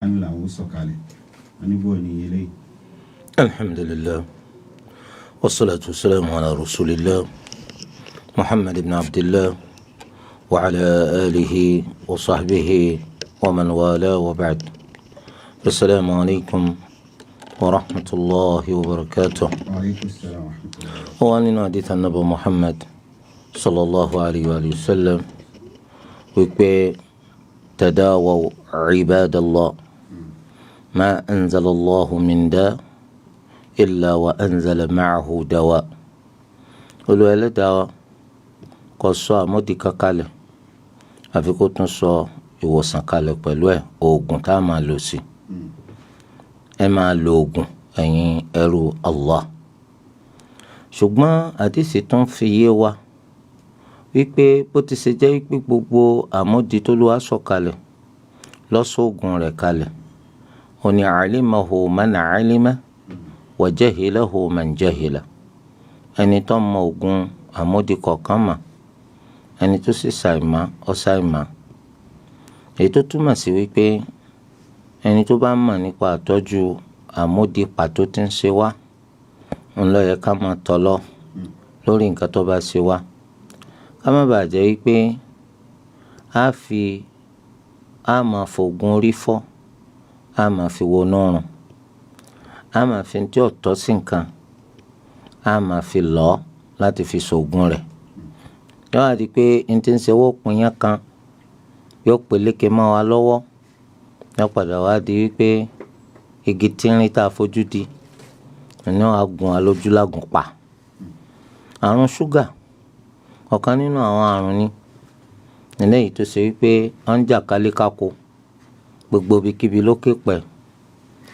Alukur'an làwọn sọ̀kalẹ̀ wọn ní bó ni eléyìí. Alhamdulillah, wassalatu wassalamu ala rasulillah Muhammad ibn Abdillah wa ala alihi wa sahbihi wa man wala wa ba'd. Assalamu alaykum wa rahmatulahi wa barakatuh. Wa aleykum salaam wa rahmatulah. Ó wà nínú àdìtà Ànábì Muhammad sallallahu alayhi wa sallam wípé tadawaw ibadallah ma anzala Allahu min da illa wa anzala ma'ahu dawa. Olúwa Ẹlẹ́dàá wa kò sọ àmódi kan kalẹ̀ àfi kó tún sọ ìwòsàn kalẹ̀ pẹ̀lú ẹ̀, oògùn tá a máa lò sí. Ẹ máa lo oògùn, ẹ̀yin ẹrú Allah. Ṣùgbọ́n àdìsí tún fi yé wa wípé bó ti ṣe jẹ́ wípé gbogbo àmódi tó ló wá sọ̀kalẹ̀ lọ́sọ̀ọ̀gùn rẹ̀ kalẹ̀, ó ní alimahu man alima wa jahilahu man jahila. Ẹni tó mọ oògùn àmódi kọ̀ọ̀kan mà, ẹni tó sì ṣàìmọ̀ ó ṣàìmọ̀. Èyí tó túmọ̀ sí wípé ẹni tó bá mọ̀ nípa àtọ́jú àmódi pàtó tí ń ṣe wá, ń lọ yẹ ká máa tọ̀ lọ lórí nǹkan tó bá ṣe wá, ká má bàa jẹ́ wípé a fi a máa fògùn orí fọ́, a máa fi wo nírun, a máa fi tí ò tọ́ sí nǹkan, a máa fi lọ̀ láti fi ṣògùn rẹ̀. Yóò wá di pé n tí ń ṣe wọ́n pin yán kan yóò peléke mọ́ wa lọ́wọ́, yóò padà wá di wípé igi tínrín tá a fojú di ní wàá gún wa lójú lágùn pa. Àrùn ṣúgà, ọ̀kan nínú àwọn àrùn ni eléyìí tó ṣe wípé ó ń jà kálékáko, gbogbo ibikíbi lókè pẹ̀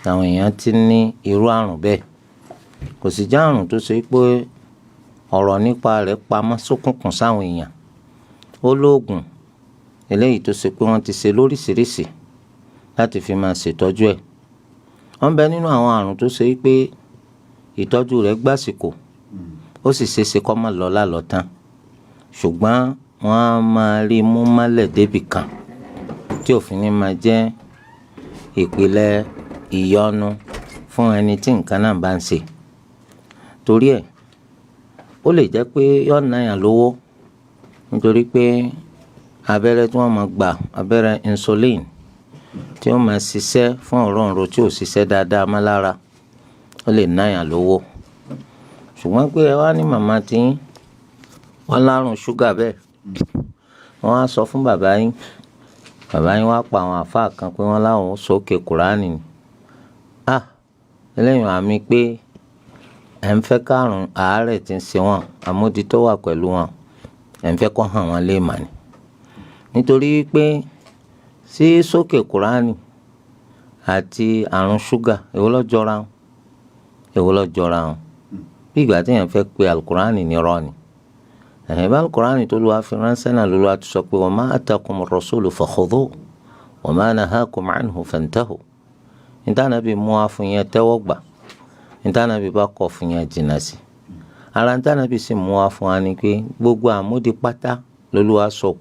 làwọn èèyàn ti ní irú àrùn bẹ́ẹ̀. Kò sì jẹ́ àrùn tó ṣe pé ọ̀rọ̀ nípa rẹ̀ pamọ́ sókùnkùn sáwọn èèyàn. Ó lóògùn eléyìí tó ṣe pé wọ́n ti ṣe lóríṣiríṣi láti fi máa ṣètọ́jú ẹ̀. Ó ń bẹ nínú àwọn àrùn tó ṣe pé ìtọ́jú rẹ̀ gbàsìkò, ó sì ṣeéṣe kó má lọ lálọ́ tán, ṣùgbọ́n wọ́n á máa rí mú mọ́lẹ̀ débì kan tí òfin ní máa jẹ́ ìpìlẹ̀ ìyọnu fún ẹni tí nǹkan náà bá ń ṣe. Torí ẹ̀, ó lè jẹ́ pé yóò ná yàn lówó, nítorí pé abẹ́rẹ́ tí wọ́n máa gbà, abẹ́rẹ́ insulin tí ó máa ṣiṣẹ́ fún òróǹro tí ò ṣiṣẹ́ dáadáa mọ́ lára, ó lè ná yàn lówó. Ṣùgbọ́n pé ẹ wá ní màmá tí wọ́n lárùn ṣúgà bẹ́ẹ̀, wọ́n á sọ fún bàbá yín, bàbá yín wá pa àwọn àfáà kan pé wọ́n láwọn ó sókè Kùránì ni. Ah, eléyìí àmì pé ẹ̀ ń fẹ́ kárùn àárẹ̀ tí ń ṣe wọ́n, àmódi tó wà pẹ̀lú wọn, ẹ̀ ń fẹ́ kó hàn wọ́n léèmà ni. Nítorí pé sí sókè Kùránì àti àrùn ṣúgà, èwo ló jọra wọn? Èwo ló jọra wọn? Bí ìgbà tí èèyàn fẹ́ pe Alukurani ní irọ́ ni. Ẹ̀hìn bá Alukurani tó lù wá fi ránṣẹ́ náà ló wá ti sọ pé wa ma atakum ar-rasulu fakhudhuhu wa ma nahakum anhu fantahu. Níta Ànábì mú wá fún yẹn, tẹ́wọ́ gbà. Níta Ànábì bá kọ̀ fún yẹn, jìnnà sí. Ara níta Ànábì sì mú wá fún wa ni pé gbogbo àmúdi pátá lÓlúwa sọ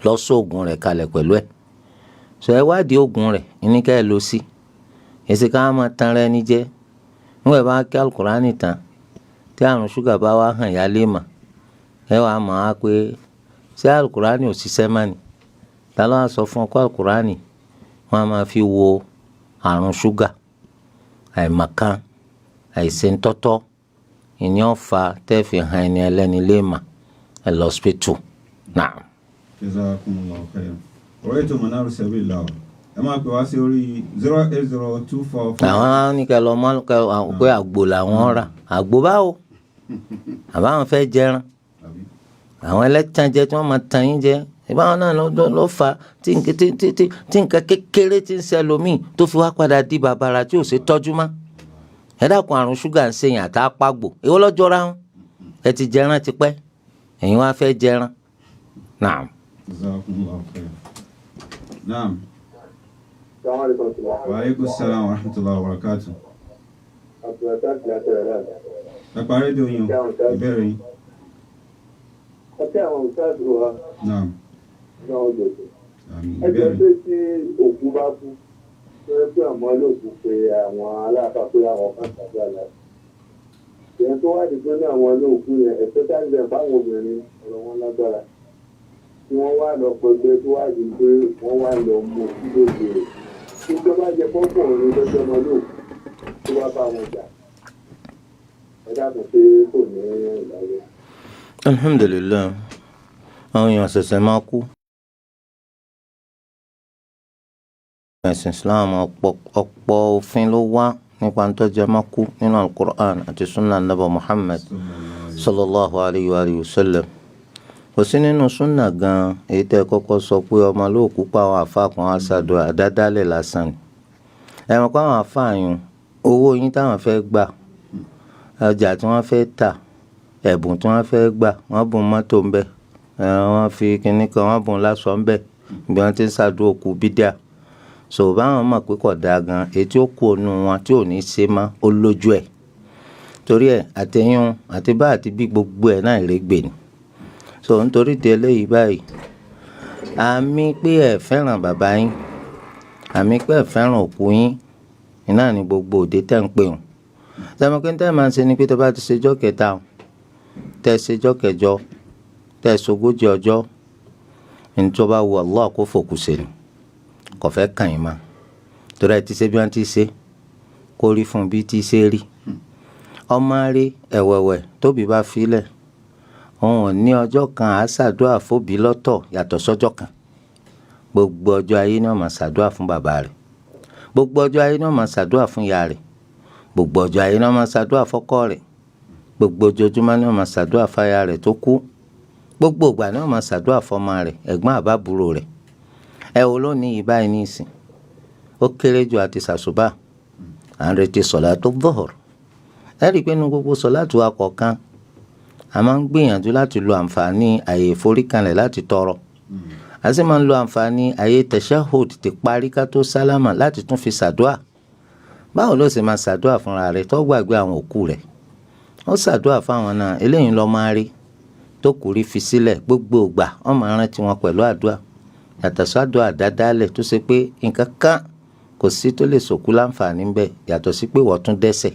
lọ́sọ̀ọ̀gùn rẹ̀ kalẹ̀ pẹ̀lú ẹ̀. Sọ ẹ wádìí ògùn rẹ̀ ní ká ẹ lọ sí. Èsì ká máa tan ra ẹni jẹ. Nígbà bá kí Alukurani tán, tí àrùn ṣúgà bá wá hàn yá lé mà, ẹ wàá mọ̀ á pé ṣé Alukurani ò ṣiṣẹ́ mọ́ ni? Ta ló wá sọ fún ọ pé Alukurani wọ́n á máa fi wo àrùn ṣúgà? Àìmọ̀kan, àìṣe ńtọ́tọ́, ìní ọ̀fà tẹ́ fi hàn ẹni ẹlẹ́ni lé mà ẹ lọ hospital. Naam. Jazakumullahu khairan. Ọ̀rọ̀ ètò Manaru Sabil la o. Ẹ máa pè wá sí orí 08024. Àwọn á ní kẹ́ lọ mọ́ kẹ́ pé àgbò làwọn rà. Àgbò báwo? Àbáwọn fẹ́ jẹran. Àbí? Àwọn ẹlẹ́tàn jẹ tí wọ́n máa tàn yín jẹ. Ìbáwọn náà ló fà á tí nǹkan kékeré ti ń ṣẹlòmíì tó fi wá padà di bàbàrà tí ò ṣe tọ́jú mọ́. Ẹ dákun, àrùn ṣúgà ń ṣèyàn àtàpàgbò. Èwo ló jọra wọn? Ẹ ti jẹran tipẹ́, ẹ̀yin wá fẹ́ jẹran. Naam. Jazakumullahu khairan. Naam. Wa alaikum salaam wa rahmatullahi wa barakatuh. Ẹ pa rédíò yín o, ìbéèrè yín. Ọtí àwọn òṣìṣẹ́ wa Naam. náà jọjọ. Àmín. Ẹ jẹ́ Ìbéèrè. pé tí òkú bá kú Tó yẹ pé àwọn olóògùn pé àwọn aláàfáà pé àwọn kan tàbí àlàyé. Ìyẹn tó wá di pé ní àwọn olóògùn yẹn, especially them fáwọn obìnrin, ọ̀rọ̀ wọn lágbára. Tí wọ́n wá lọ pẹgbẹ́ tó wá di pé wọ́n wá lọ mú sí lóde rẹ̀. Tí tó bá jẹ fọ́kùnrin lọ́jọ́ ọmọ olóògùn tó wá bá wọn jà. Ẹ dákun, ṣé kò ní ìdájọ́? Alhamdulilayi, àwọn èèyàn ṣẹ̀ṣẹ̀ máa kú. Ẹ̀sìn Islam, ọ̀pọ̀ òfin ló wá nípa ntọ́jú ẹ máa kú nínú Alukur'an àti sunnah Nabi Muhammad sallallahu alayhi wa alihi wa sallam. Kò sí nínú sunna gan èyí tẹ́ kọ́kọ́ sọ pé ọmọ olóòkú pa àwọn àfa kan á ṣàdúrà, àdádálẹ̀ lásán ni. Ẹ mọ̀ pé àwọn àfa yùn, owó yín táwọn fẹ́ gbà, ọjà tí wọ́n fẹ́ tà, ẹ̀bùn tí wọ́n fẹ́ gbà, wọ́n bùn mọ́tò ń bẹ̀, wọ́n fi kinní kan, wọ́n bùn lásọ ń bẹ̀ bí wọ́n ti ń ṣàdúrà òkú bídíà. So báwọn mọ̀ pé kò dáa gan, èyí tí ó kú ònu wọn tí ò ní ṣe mọ́ ó lójú ẹ̀. Torí ẹ̀, àtẹ̀yún àti bá àti bí gbogbo ẹ̀ náà ìrégbè ni. So nítorí di eléyìí báyìí, àmì pé ẹ fẹ́ràn bàbá yín, àmì pé ẹ fẹ́ràn òkú yín iná ní gbogbo òde tẹ́ ń pè wọ́n. Sẹ́mi pé tẹ́ ẹ máa ń ṣe ni pé tó bá ti ṣèjọ́ kẹta, tẹ́ ẹ ṣèjọ́ kẹjọ, tẹ́ ẹ ṣogójì ọjọ́, ní tó bá wù Allah kó fòkù ṣe ni, kò fẹ́ kàn yín mọ́, torí ẹ ti ṣe bí wọ́n ti ṣe kó rí fún bí ti ṣe rí. Ọmọ rí ẹ̀wẹ̀wẹ̀ tóbi bá filẹ̀, òun ò ní ọjọ́ kan á ṣàdúrà fóbi lọ́tọ̀ yàtọ̀ sọ́jọ́ kan. Gbogbo ọjọ́ ayé ni wọ́n máa ṣàdúrà fún bàbá rẹ̀, gbogbo ọjọ́ ayé ni wọ́n máa ṣàdúrà fún ìyá rẹ̀, gbogbo ọjọ́ ayé ni wọ́n máa ṣàdúrà fọ́kọ rẹ̀, gbogbo ojoojúmọ́ ni wọ́n máa ṣàdúrà fáya rẹ̀ tó kú, gbogbo ìgbà ni wọ́n máa ṣàdúrà fọ́mọ rẹ̀, ẹ̀gbọ́n àbábúrò rẹ̀. Ẹ wo lónìí yìí báyìí ní ìsìn, ó kéré jù àti sàṣùbà, à ń retí sọ̀látù dhuhr. Ẹ rí i pé inú gbogbo sọ̀látù wa kọ̀ọ̀kan, a máa ń gbìyànjú láti lo àǹfààní àyè ìforíkanlẹ̀ láti tọrọ, a sì máa ń lo àǹfààní àyè tashahhud ti parí ká tó sálámà láti tún fi ṣàdúà. Báwo ló ṣe máa ṣàdúà fúnra rẹ̀ tó gbàgbé àwọn òkú rẹ̀? Ó ṣàdúà fáwọn náà. Eléyìí lọ́ máa rí tó kù rí fi sílẹ̀, gbogbo ìgbà wọ́n máa rántí wọn pẹ̀lú àdúà, yàtọ̀ sádùá àdádálẹ̀ tó ṣe pé nǹkan kan kò sí tó lè sòkú láǹfààní bẹ́ẹ̀, yàtọ̀ sí pé wọ́n tún dẹ́ṣẹ̀.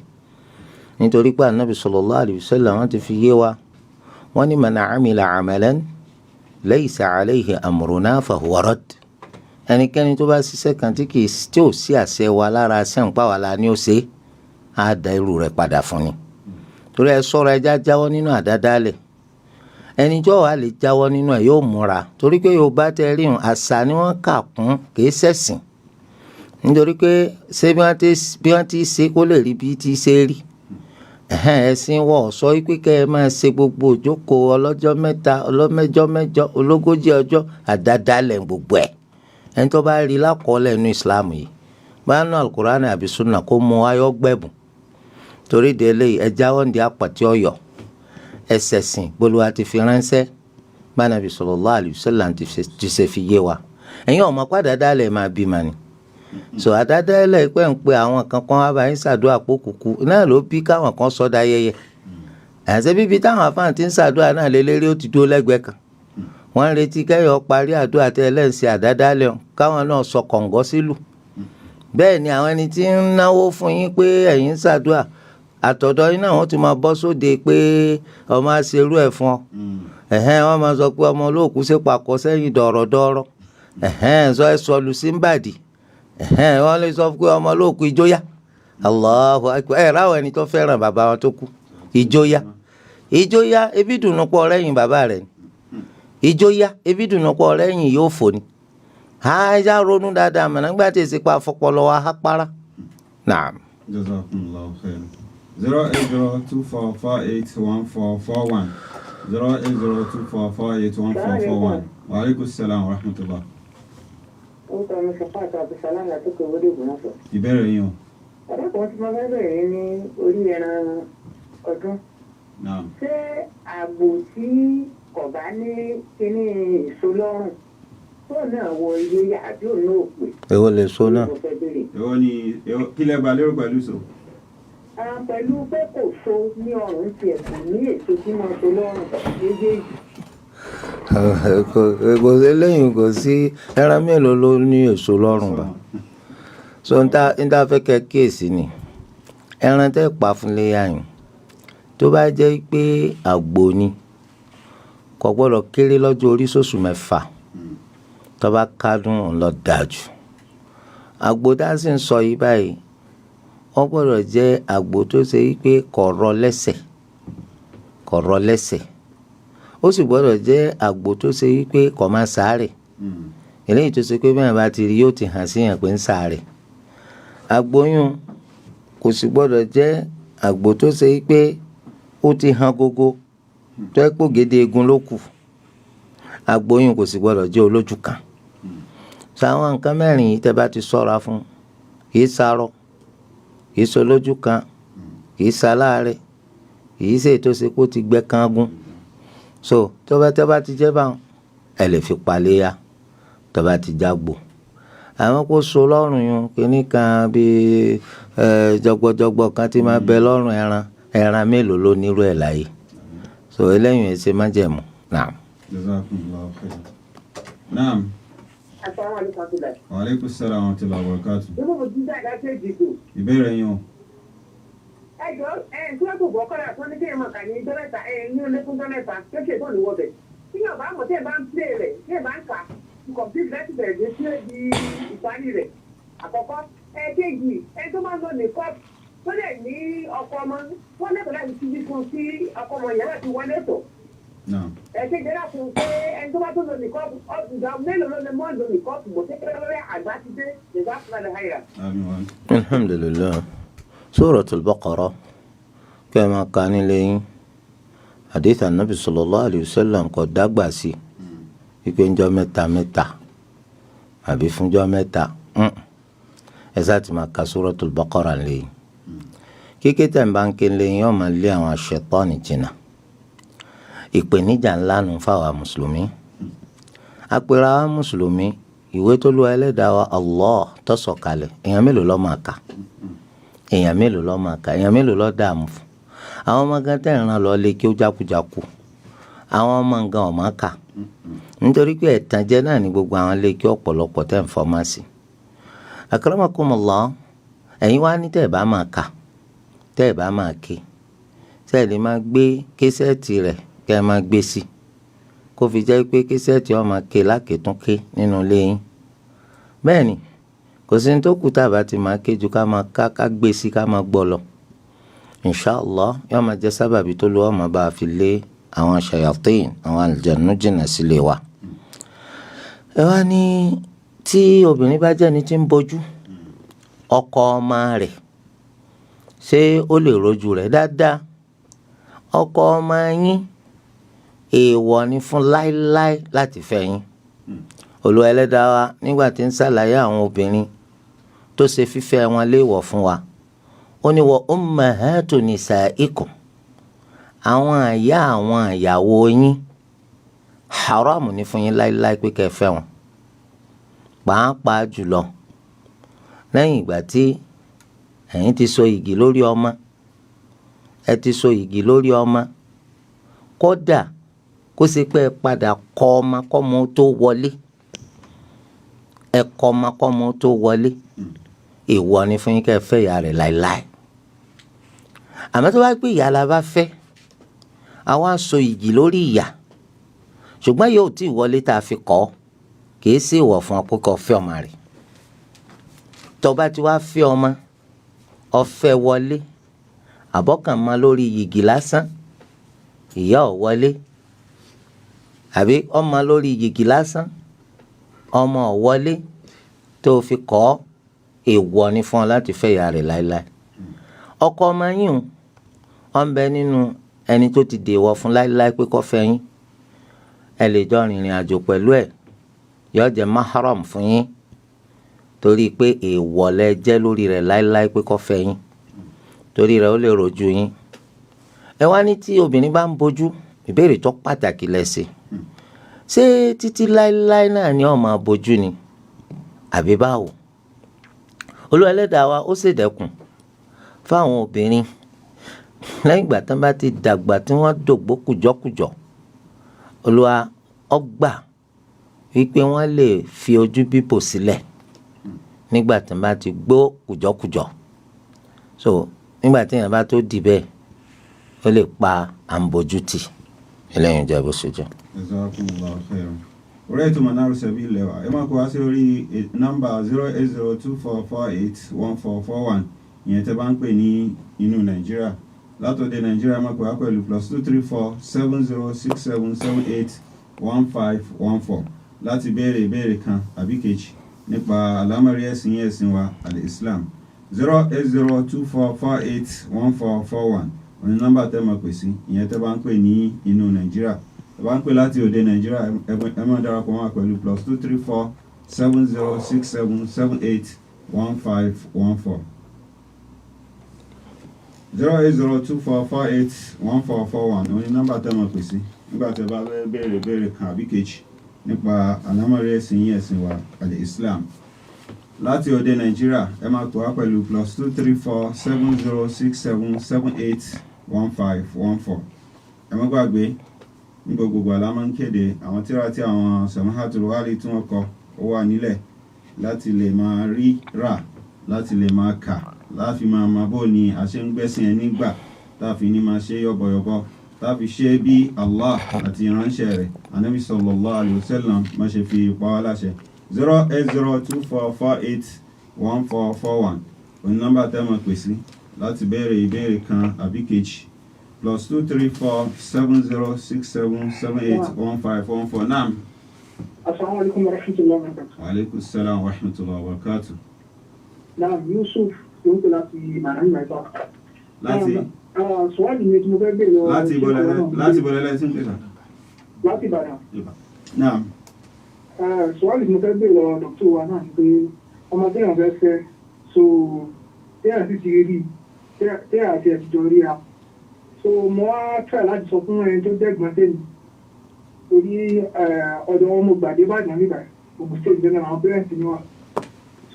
Nítorí pé Anabi sallallahu alayhi wa sallam, wọ́n ti fi yé wa, wọ́n ní man amila amalan laysa alayhi amruna fahuwa radd. Ẹnikẹ́ni tó bá ṣiṣẹ́ kan tí kì í tí ò sí àṣẹ wa lára sẹ́ǹpá wa la ní ó ṣe, á da irú rẹ̀ padà fún ni. Torí ẹ sọ̀rọ̀, ẹja jáwọ́ nínú àdádálẹ̀. Ẹni tí wàá lè jáwọ́ nínú ẹ̀ yóò múra, torí pé Yorùbá tẹ rí hùn, àṣà ni wọ́n kà kún, kì í ṣẹ̀sìn. Nítorí pé ṣé bí wọ́n ti ṣe kó lè rí bí ti ṣe rí, ẹ̀sìn wọ̀ sọ wípé kẹ́ ẹ máa ṣe gbogbo òjókòó ọlọ́jọ́ 3, ọlọ́mẹjọ mẹ́jọ, ológójì ọjọ́, àdádálẹ̀ gbogbo ẹ̀. Ẹni tó bá rí lákọọ́lẹ̀ inú Islam yìí, báyọ̀ nínú Alukurani àbí sunna, kó mú ayọ́ gbẹ̀bùn. Torí de eléyìí, ẹ jáwọ́ ní apàtì ọ̀yọ́, ẹsẹ̀ sìn gbólúwa ti fi ránṣẹ́ bánabi sallallahu alaihi wasallam ti ṣe fi yé wa. Ẹ̀yin ọmọ padà dálẹ̀ máa bí ma ni. So àdádálẹ̀ pẹ́ ń pe àwọn kan kan wá bá yín ṣàdúrà pókùkù náà ló bí káwọn kan sọ́dà ayẹyẹ àṣẹ bíbi táwọn afáàn ti ń ṣàdúrà náà lélẹ́rí, ó ti dúró lẹ́gbẹ̀ẹ́ kan, wọ́n ń retí kẹ́yọ̀ parí àdúrà tẹ́ ẹlẹ́sìn àdádálẹ̀ káwọn náà sọ kọ̀ǹgọ́ sílù. Bẹ́ẹ̀ ni àwọn ẹni tí ń náwó fún yín pé ẹ̀yin ń ṣàdúrà, àtọ̀dọ̀ yín náà wọ́n ti máa bọ́ sóde pé ọmọ aṣerú ẹ̀ fún ọ. Ẹ̀hẹ́n, wọ́n máa sọ pé ọmọ olóòkú ṣe pàkọ́ sẹ́yìn dọ̀rọ̀dọ̀rọ̀, ẹ̀hẹ́n, sọ ẹ sọlù sí ń bàdì. Ẹ̀hẹ́n, wọ́n lè sọ pé ọmọ olóòkú ìjóyà. Allahu akbar! Ẹ̀ ráwọ̀ ẹni tó fẹ́ràn bàbá wọn tó kú, ìjóyà, ìjóyà, ebi dùnú pọ̀ rẹ́yìn bàbá rẹ̀ ni ìjóyà, ebi dùnú pọ̀ rẹ́yìn yóò fò ni. Àìsà ronú dáadáa mọ̀ nígbà tí èsì pa afọpọlọ wa há para. Naam. Jazakumullahu khair. 08024481441, 08024481441. Wa alaikum salam wa rahmatullah. Orúkọ mi Sọfàtà Abdulsalam látòkè owódé Ògbómọ̀ṣọ́. Ìbéèrè yín o. Ọ̀rẹ́ kan tí mo fẹ́ bẹ̀rẹ̀ ní orí ẹran ọdún. Naam. Ṣé àgbò tí kò bá ní kíní èso lọ́rùn tó náà wọ ilé àbí òun náà pè? Èwo lè so náà? Mo fẹ́ béèrè. Èwo ni kí lẹ gbà lérò pẹ̀lú so? Ah, pẹ̀lú pé kò so ní ọrùn tiẹ̀, kò ní èso tí mo so lọ́rùn méjèèjì. Kò sí lẹ́yìn, kò sí ẹran mélòó ló ní èso lọ́rùn bá. So n ta fẹ́ kẹ́ kíyèsí ni ẹran tẹ́ pa fún léyà yìí, tó bá jẹ́ pé àgbò ni, kò gbọ́dọ̀ kéré lọ́jọ́ orí sóṣù 6. Tó bá kádùn òun lọ dájú. Àgbò tá a sì ń sọ yìí báyìí, wọ́n gbọ́dọ̀ jẹ́ àgbò tó ṣe pé kò rọ lẹ́sẹ̀, kò rọ lẹ́sẹ̀. Ó sì gbọ́dọ̀ jẹ́ àgbò tó ṣe pé kò máa sáré. Eléyìí tó ṣe pé bẹ́ẹ̀ bá ti rí yóò ti hàn sí yàn pé ń sáré. Àgbóyún kò sì gbọ́dọ̀ jẹ́ àgbò tó ṣe pé ó ti hàn gógó tó ẹ́ pò gédé egun ló kù. Àgbóyún kò sì gbọ́dọ̀ jẹ́ olójú kan. Sọ àwọn nǹkan mẹ́rin yìí tẹ́ bá ti sọ́ra fún, kì í sarọ, kì í sọ lójú kan, kì í saláàárẹ̀, kì í ṣe ètò ṣe kó ti gbẹ kángun. So tó bá ti jẹ́ báwọn, ẹ lè fi paléyà tó bá ti jágbó. Àwọn kò so lọ́rùn yun kínní kan bíi jọgbọjọgbọ kan tí máa bẹ lọ́rùn ẹran, ẹran mélòó ló nírú ẹ̀ láyé. So eléyìí ẹ ṣe májẹ̀mú. Naam. Jazakumullahu khairan. Naam. Assalamu alaikum warahmatullahi. Wa alaikum salaam wa rahmatullahi wa barakatuh. Ibo mo jíjà ìdájọ́ ìdìbò. Ìbéèrè yín o. Ẹ jọ ẹ tí wọ́n kò bọ́ kọ́ra tó ní kéèyàn máa kà ní ijọ́ mẹ́ta ẹ ní olékún jọ́ mẹ́ta tó ṣe tó ní wọbẹ̀. Tíyàn bá mọ̀ tí ẹ bá ń play rẹ̀ tí ẹ bá ń kà complete láti bẹ̀rẹ̀ dé sí di ìparí rẹ̀. Àkọ́kọ́ ẹ kéjì ẹ tó máa ń lò ní cup tó lè ní ọkọ ọmọ wọ́n lẹ́kọ̀ọ́ láti ti fún sí ọkọ ọmọ yẹn láti wọlé tọ̀. Ẹ kéjì láti fún pé ẹni tó bá tó lò ní cup ìgbà mélòó ló lè mọ́ lò ní cup mọ̀ kékeré àgbà ti dé ìgbà fúnra rẹ̀. Alhamdulillah. Suratul Baqara kẹ́ ẹ máa ka nílé yín. Hadith Anabi sallallahu alayhi wa sallam kò dágbà sí wípé ńjọ́ mẹ́ta mẹ́ta àbí fúnjọ́ mẹ́ta. Ẹ sáà ti máa ka Suratul Baqara nílé yín. Kíké tẹ̀ ń bá ń ké nílé yín yóò máa lé àwọn aṣetọ́ni jìnnà. Ìpèníjà ńlá nu fáwa mùsùlùmí. Àpèrè àwa mùsùlùmí, ìwé tó lu ẹlẹ́dàá wa Allah tó sọ̀kalẹ̀, èèyàn mélòó ló máa kà? Èèyàn mélòó ló máa kà? Èèyàn mélòó ló dààmú fún? Àwọn ọmọ gan tẹ̀ ń ràn lọ lé kí ó jákujáku. Àwọn ọmọ gan ọ̀ máa kà. Nítorí pé ẹ̀tànjẹ náà ni gbogbo àwọn lé kí ọ̀pọ̀lọpọ̀ tẹ̀ ń fọmá sí. Akramakumullah, ẹ̀yin wá ní tẹ̀ bá máa kà, tẹ̀ bá máa ké. Tẹ̀ lè máa gbé késẹ́ẹ̀tì rẹ̀ kẹ́ ẹ máa gbé sí. Kó fi jẹ́ pé késẹ́ẹ̀tì ó máa ké lákètúnké nínú ilé yín. Bẹ́ẹ̀ ni, kò sí ní tó kù tá a bá ti máa ké ju ká máa ká gbé sí ká máa gbọ́ lọ. Inshallah, yóò máa jẹ́ sábàbí tó lu ọmọ bá a fi lé àwọn ṣayatin, àwọn àlùjànnú jìnnà sílé wa. Ẹ wá ní tí obìnrin bá jẹ́ ẹni tí ń bojú, ọkọ ọmọ rẹ̀ ṣé ó lè rojú rẹ̀ dáadáa? Ọkọ ọmọ yín èèwọ̀ ni fún láéláé láti fẹ́ yín. Olúwa ẹlẹ́dàá wa nígbà tí ń ṣàlàyé àwọn obìnrin tó ṣe fífẹ́ wọn léèwọ̀ fún wa, ó ní wa ummahatu nisaikum, àwọn àyà àwọn ìyàwó yín haram ni fún yín láéláé pé kẹ́ ẹ fẹ́ wọn. Pàápàá jùlọ lẹ́yìn ìgbà tí ẹ̀yin ti so igi lórí ọmọ, ẹ ti so igi lórí ọmọ, kódà kó ṣe pé ẹ padà kọ ọmọ kọ́mọ tó wọlé, ẹ kọ ọmọ kọ́mọ tó wọlé, èèwọ̀ ni fún yín kẹ́ ẹ fẹ́ ìyá rẹ̀ láéláé. Àmọ́ tó bá pé ìyá la bá fẹ́, àwa so igi lórí ìyá, ṣùgbọ́n yóò tí ì wọlé tá a fi kọ́, kì í sì wọ̀ fún ọ pé kó fẹ́ ọmọ rẹ̀. Tó bá ti wá fẹ́ ọmọ, ó fẹ́ wọlé, àbọ̀kàn mọ́ lórí igi lásán, ìyá ò wọlé, àbí ọmọ lórí igi lásán, ọmọ ò wọlé tó fi kọ́, èèwọ̀ ni fún ọ láti fẹ́ ìyá rẹ̀ láéláé. Ọkọ ọmọ yín ó ń bẹ nínú ẹni tó ti dèwọ̀ fún láéláé pé kó fẹ́ yín. Ẹ lè jọ rìnrìn àjò pẹ̀lú ẹ̀, yóò jẹ́ mahram fún yín, torí pé èèwọ̀ lẹ jẹ́ lórí rẹ̀ láéláé pé kó fẹ́ yín, torí rẹ̀ ó lè rojú yín. Ẹ wá ní tí obìnrin bá ń bojú, ìbéèrè tó pàtàkì lẹ ṣe. Ṣé títí láéláé náà ni ó máa bojú ni? Àbí báwo? Olúwa ẹlẹ́dàá wa ó ṣèdẹ̀kùn fáwọn obìnrin lẹ́yìn ìgbà tí wọ́n bá ti dàgbà tí wọ́n dògbó kùjọ́kùjọ́. Olúwa ó gbà wípé wọ́n lè fi ojú bíbò sílẹ̀. nígbà tí wọ́n bá ti gbó kùjọ́kùjọ́. So nígbà tí èèyàn bá tó di bẹ́ẹ̀, ó lè pa àǹbójútì. Eléyìí jẹ́ bó ṣe jẹ́. Jazakumullahu khairan. Orí ètò Manaru Sabil lẹ́wà, ẹ máa kó wá sí orí nọ́mbà 08024481441, ìyẹn tẹ́ bá ń pè ní inú Nàìjíríà. Látòdè Nàìjíríà, máa kó wá pẹ̀lú +2347067781514 láti béèrè ìbéèrè kan àbí kejì nípa àlámọ̀rí ẹ̀sìn yẹn, ẹ̀sìn wa al-Islam. 08024481441 òní nọ́mbà tẹ́ máa pè sí, ìyẹn tẹ́ bá ń pè ní inú Nàìjíríà. Tẹ́ bá ń pè láti òde Nàìjíríà, ẹ máa darapọ̀ mọ́ wa pẹ̀lú +2347067781514. 08024481441 òní nọ́mbà tẹ́ máa pè sí nígbà tẹ́ bá fẹ́ béèrè béèrè kan àbí kejì nípa àlámọ̀rí ẹ̀sìn yín, ẹ̀sìn wa al-Islam. Láti òde Nàìjíríà, ẹ máa pè wá pẹ̀lú +2347067781514. Ẹ má gbàgbé, ní gbogbo àlá máa ń kéde àwọn tírà tí àwọn Samahatul Wali tí wọ́n kọ, ó wà nílẹ̀ láti lè máa rí rà, láti lè máa kà, láti máa máa bó ni a ṣe ń gbẹ́sìn ẹ nígbà tá a fi ní máa ṣe yọ̀bọ̀yọ̀bọ̀, tá a fi ṣe bí Allah àti ìránṣẹ́ rẹ̀ Anabi sallallahu alayhi wa sallam má ṣe fi pa wá láṣẹ. 08024481441 òní nọ́mbà tẹ́ máa pè sí láti béèrè ìbéèrè kan àbí kejì. +2347067781514. Naam. Assalamu alaikum wa rahmatullahi wa barakatuh. Wa alaikum salam wa rahmatullahi wa barakatuh. Naam, Yusuf ló ń pè láti Ìbàdàn ìgbà ìbá. Láti Sùwádìí mi tí mo fẹ́ béèrè lọ. Láti bọ̀lẹ́lẹ́ tí ń pè sà. Láti Ìbàdàn. Naam. Sùwádìí tí mo fẹ́ béèrè lọ dọ̀tún wa náà ni pé ọmọ téèyàn fẹ́ fẹ́, so téèyàn sì ti rí, téèyàn àti ẹ̀ ti jọ ríra. So mo wá try láti sọ fún ẹni tó dẹ́gbọ́n tèmi, torí ọ̀dọ̀ wọn mo gbàdé Ìbàdàn nígbà Ògùn State jẹ́ náà àwọn parents mi wà.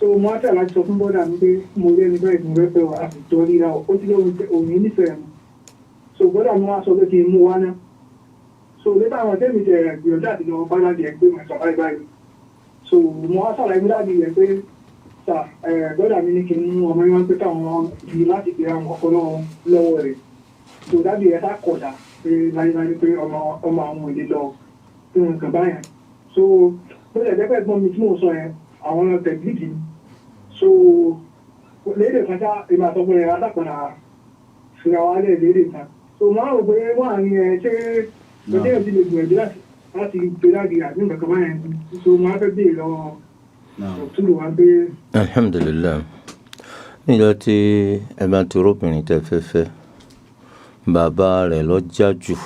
So mo wá try láti sọ fún bọ́dà mi pé mo rí ẹni báyìí tí mo fẹ́ fẹ́ wà, àti jọ ríra, ó ti lóun òun nífẹ̀ẹ́ mi. So bọ́dà mi wá sọ pé kí n mú wá náà. So later àwọn tẹ́mi tẹ̀ gbìyànjú àti lọ bá daddy ẹ̀ pé mo sọ báyìí báyìí. So mo wá ṣàlàyé fún daddy ẹ̀ pé sà, bọ́dà mi ní kí n mú ọmọ yẹn wá, pé káwọn di láti pè àwọn kọ́kọ́ lọ́wọ́ rẹ̀. So daddy ẹ̀ sá kọ̀dà pé láyéláyé pé ọmọ ọmọ àwọn ò lè lọ fún nǹkan báyẹn. So bó ṣe jẹ́ pé ẹ̀gbọ́n mi tí mò ń sọ yẹn, àwọn tẹ̀blígì. So lédè kan ṣá, èmi àtọkùnrin rẹ̀ alápàdà fìrà wálẹ̀ lédè kan. So mo á rò pé wọ́n à ní ẹ ṣé ọjọ́ ìdí lè gbìyànjú láti gbé láti àbí nǹkan kan báyẹn. So mo á fẹ́ béèrè lọ́wọ́ ọ̀tún lò wá pé. Alhamdulilayi, níjọ́ tí ẹ bá ti róbìnrin tẹ́ fẹ́ fẹ́, bàbá rẹ̀ lọ já jù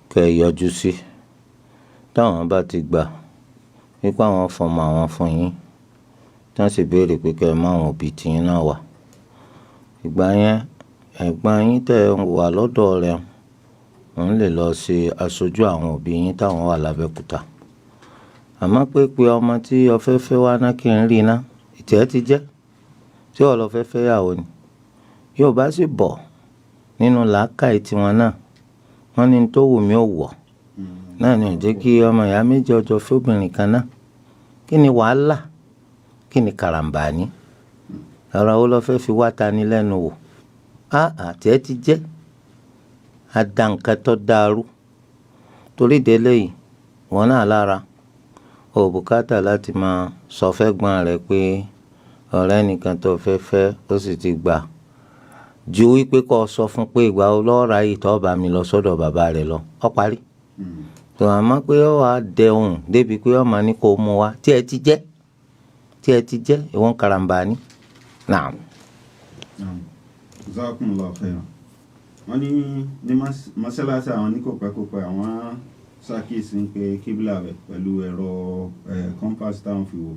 kẹ́ ẹ yọjú sí. Táwọn bá ti gbà wípé àwọn fọmọ àwọn fún yín, tí wọ́n sì béèrè pé kẹ́ ẹ má àwọn òbí tiyín náà wà, ìgbà yẹn ẹ̀gbọ́n yín tẹ́ wà lọ́dọ̀ rẹ̀ òun lè lọ ṣe aṣojú àwọn òbí yín táwọn wà lábẹ́òkúta. Àmọ́ pé pé ọmọ tí o fẹ́ fẹ́ wá ná kí n rí ná, ìtẹ́ ti jẹ́ tí ó lọ fẹ́ fẹ́ yàwó ni. Yóò bá sì bọ̀ nínú làákàyè tiwọn náà, wọ́n ní tó wù mí ò wọ̀ náà ni ò jẹ́ kí ọmọ ìyá méjì ọjọ́ fóbìnrin kan náà. Kí ni wàhálà? Kí ni karambani? Ọ̀rọ̀ wo lọ fẹ́ fi wá ta ni lẹ́nu wò? Á àti ẹ ti jẹ́ ada nǹkan tó dàrú torí délé yìí, wọn náà lára ò bùkátà láti máa sọ fẹ́gbọ́n rẹ̀ pé ọ̀rẹ́ nìkan tó fẹ́ fẹ́, ó sì ti gbà, ju wípé kó sọ fún pé ìgbà wo lọ́ọ́ ráyè tó bá mi lọ sọ́dọ̀ bàbá rẹ̀ lọ, ó parí. Tó àmọ́ pé ó wàá dẹ̀hùn débi pé ó máa ní kó mú wa, tí ẹ ti jẹ́, tí ẹ ti jẹ́ ìwọ̀n karambani. Naam. Jazakumullahu khairan. Wọ́n ní ní mọ́ṣáláṣí àwọn ní kòpẹ́kòpẹ́, àwọn ṣàkíyèsí pé kíbla rẹ̀ pẹ̀lú ẹ̀rọ compass táwọn fi wò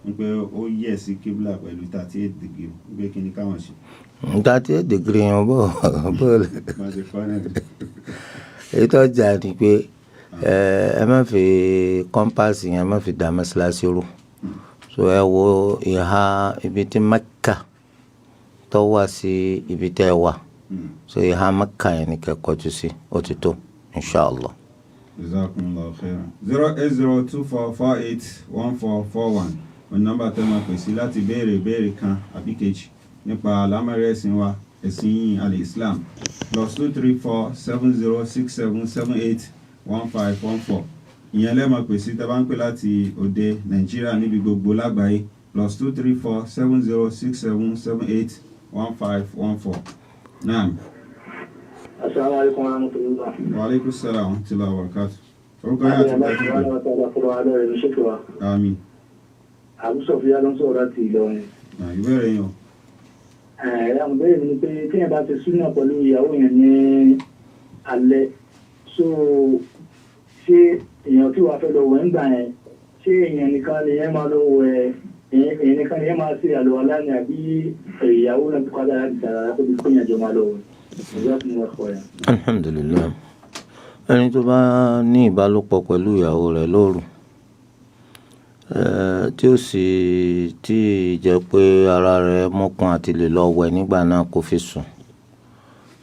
ń pé ó yẹ̀ sí kíbla pẹ̀lú 38 degree, pé kí ni káwọn ṣe? 38 degree yẹn bọ̀ bọ̀. Má ṣe kọ́ náà. Èyí tó jà ni pé ẹ má fi compass yẹn, ẹ má fi dá mọ́ṣáláṣí rú. So ẹ wo ìhà ibi tí Mẹ́kà tó wà sí ibi tẹ́ ẹ wà. So ìhà Mẹ́kà yẹn ni kẹ́ kọjú sí, ó ti tó, inshallah. Jazakumullahu khairan. 08024481441. Òun nọ́mbà tẹ́ máa pè sí láti béèrè ìbéèrè kan àbí kejì nípa àlámọ̀rí ẹ̀sìn wa, ẹ̀sìn yìí al-Islam. +2347067781514, ìyẹn lẹ́ẹ̀ máa pè sí tẹ́ bá ń pè láti òde Nàìjíríà níbi gbogbo lágbàáyé. +2347067781514. Naam. Asalaamualeykum wa rahmatulah. Wa aleykum salaam wa rahmatulah wa barakatuh. Orúkọ yín àti ìgbà tó pè. Àmín. Àbúsọ̀fíà ló ń sọ̀rọ̀ láti Ìlọrin. Náà, ìbéèrè yín o. Àwọn ìbéèrè mi ni pé téèyàn bá ti súnà pẹ̀lú ìyàwó yẹn ní alẹ́, so ṣé èèyàn tí wàá fẹ́ lọ wẹ̀ ńgbà yẹn, ṣé èèyàn nìkan ni yẹn máa lọ wẹ̀, èèyàn nìkan ni yẹn máa ṣe àlùwàlá ni, àbí ìyàwó náà ti padà láti ṣàlàyé kó bí kéèyàn jọ máa lọ wẹ̀? Ìyá fún mi ọkọ yẹn. Alhamdulillahi, ẹni tó bá ní ìbálòpọ̀ pẹ̀lú ìyàwó rẹ̀ lóru, tí ó sì tí ì jẹ́ pé ara rẹ̀ mọ́kun àti lè lọ wẹ̀ nígbà náà, kó fi sùn.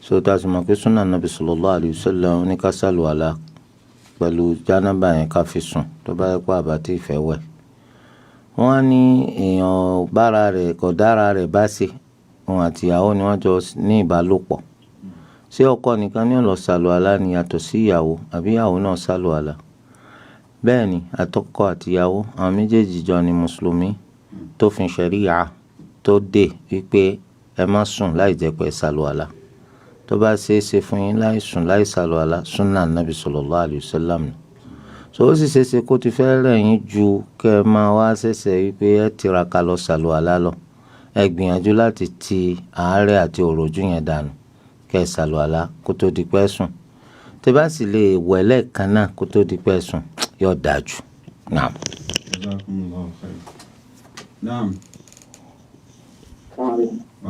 So tá a sì mọ̀ pé súnà Nàbì sallallahu alayhi wa sallam ní ká sàlùwàlá pẹ̀lú jánábà yẹn ká fi sùn, tó bá yẹ pé àbá tí ì fẹ́ wẹ̀. Wọ́n á ní èèyàn bára rẹ̀ kò dára rẹ̀ bá ṣe, òun àti ìyàwó ni wọ́n jọ ní ìbálòpọ̀. Ṣé ọkọ nìkan ní ó lọ sàlùwàlá ni yàtọ̀ sí ìyàwó, àbí ìyàwó náà sàlùwàlá? Bẹ́ẹ̀ ni, àtọkọ àti ìyàwó, àwọn méjèèjì jọ ni mùsùlùmí tó fi ṣẹ̀ríyà tó dé wípé ẹ má sùn láì jẹ́ pé ẹ sàlùwàlá. Tó bá ṣe é ṣe fún yín láì sùn láì sàlùwàlá, súnà Nàbì sallallahu alayhi wa sallam ni. So ó sì ṣe é ṣe kó ti fẹ́ rẹ̀ yín ju kẹ́ ẹ máa wá ṣẹ̀ṣẹ̀ wípé ẹ tiraka lọ sàlùwàlá lọ. Ẹ gbìyànjú láti ti àárẹ̀ àti òròjú yẹn dànù, kẹ́ ẹ sàlùwàlá kó tó di pé sùn. Tẹ́ bá sì lè wẹ̀ lẹ́ẹ̀kan náà kó tó di pé sùn, yóò dáa jù. Naam. Jazakumullahu khair. Naam. Wa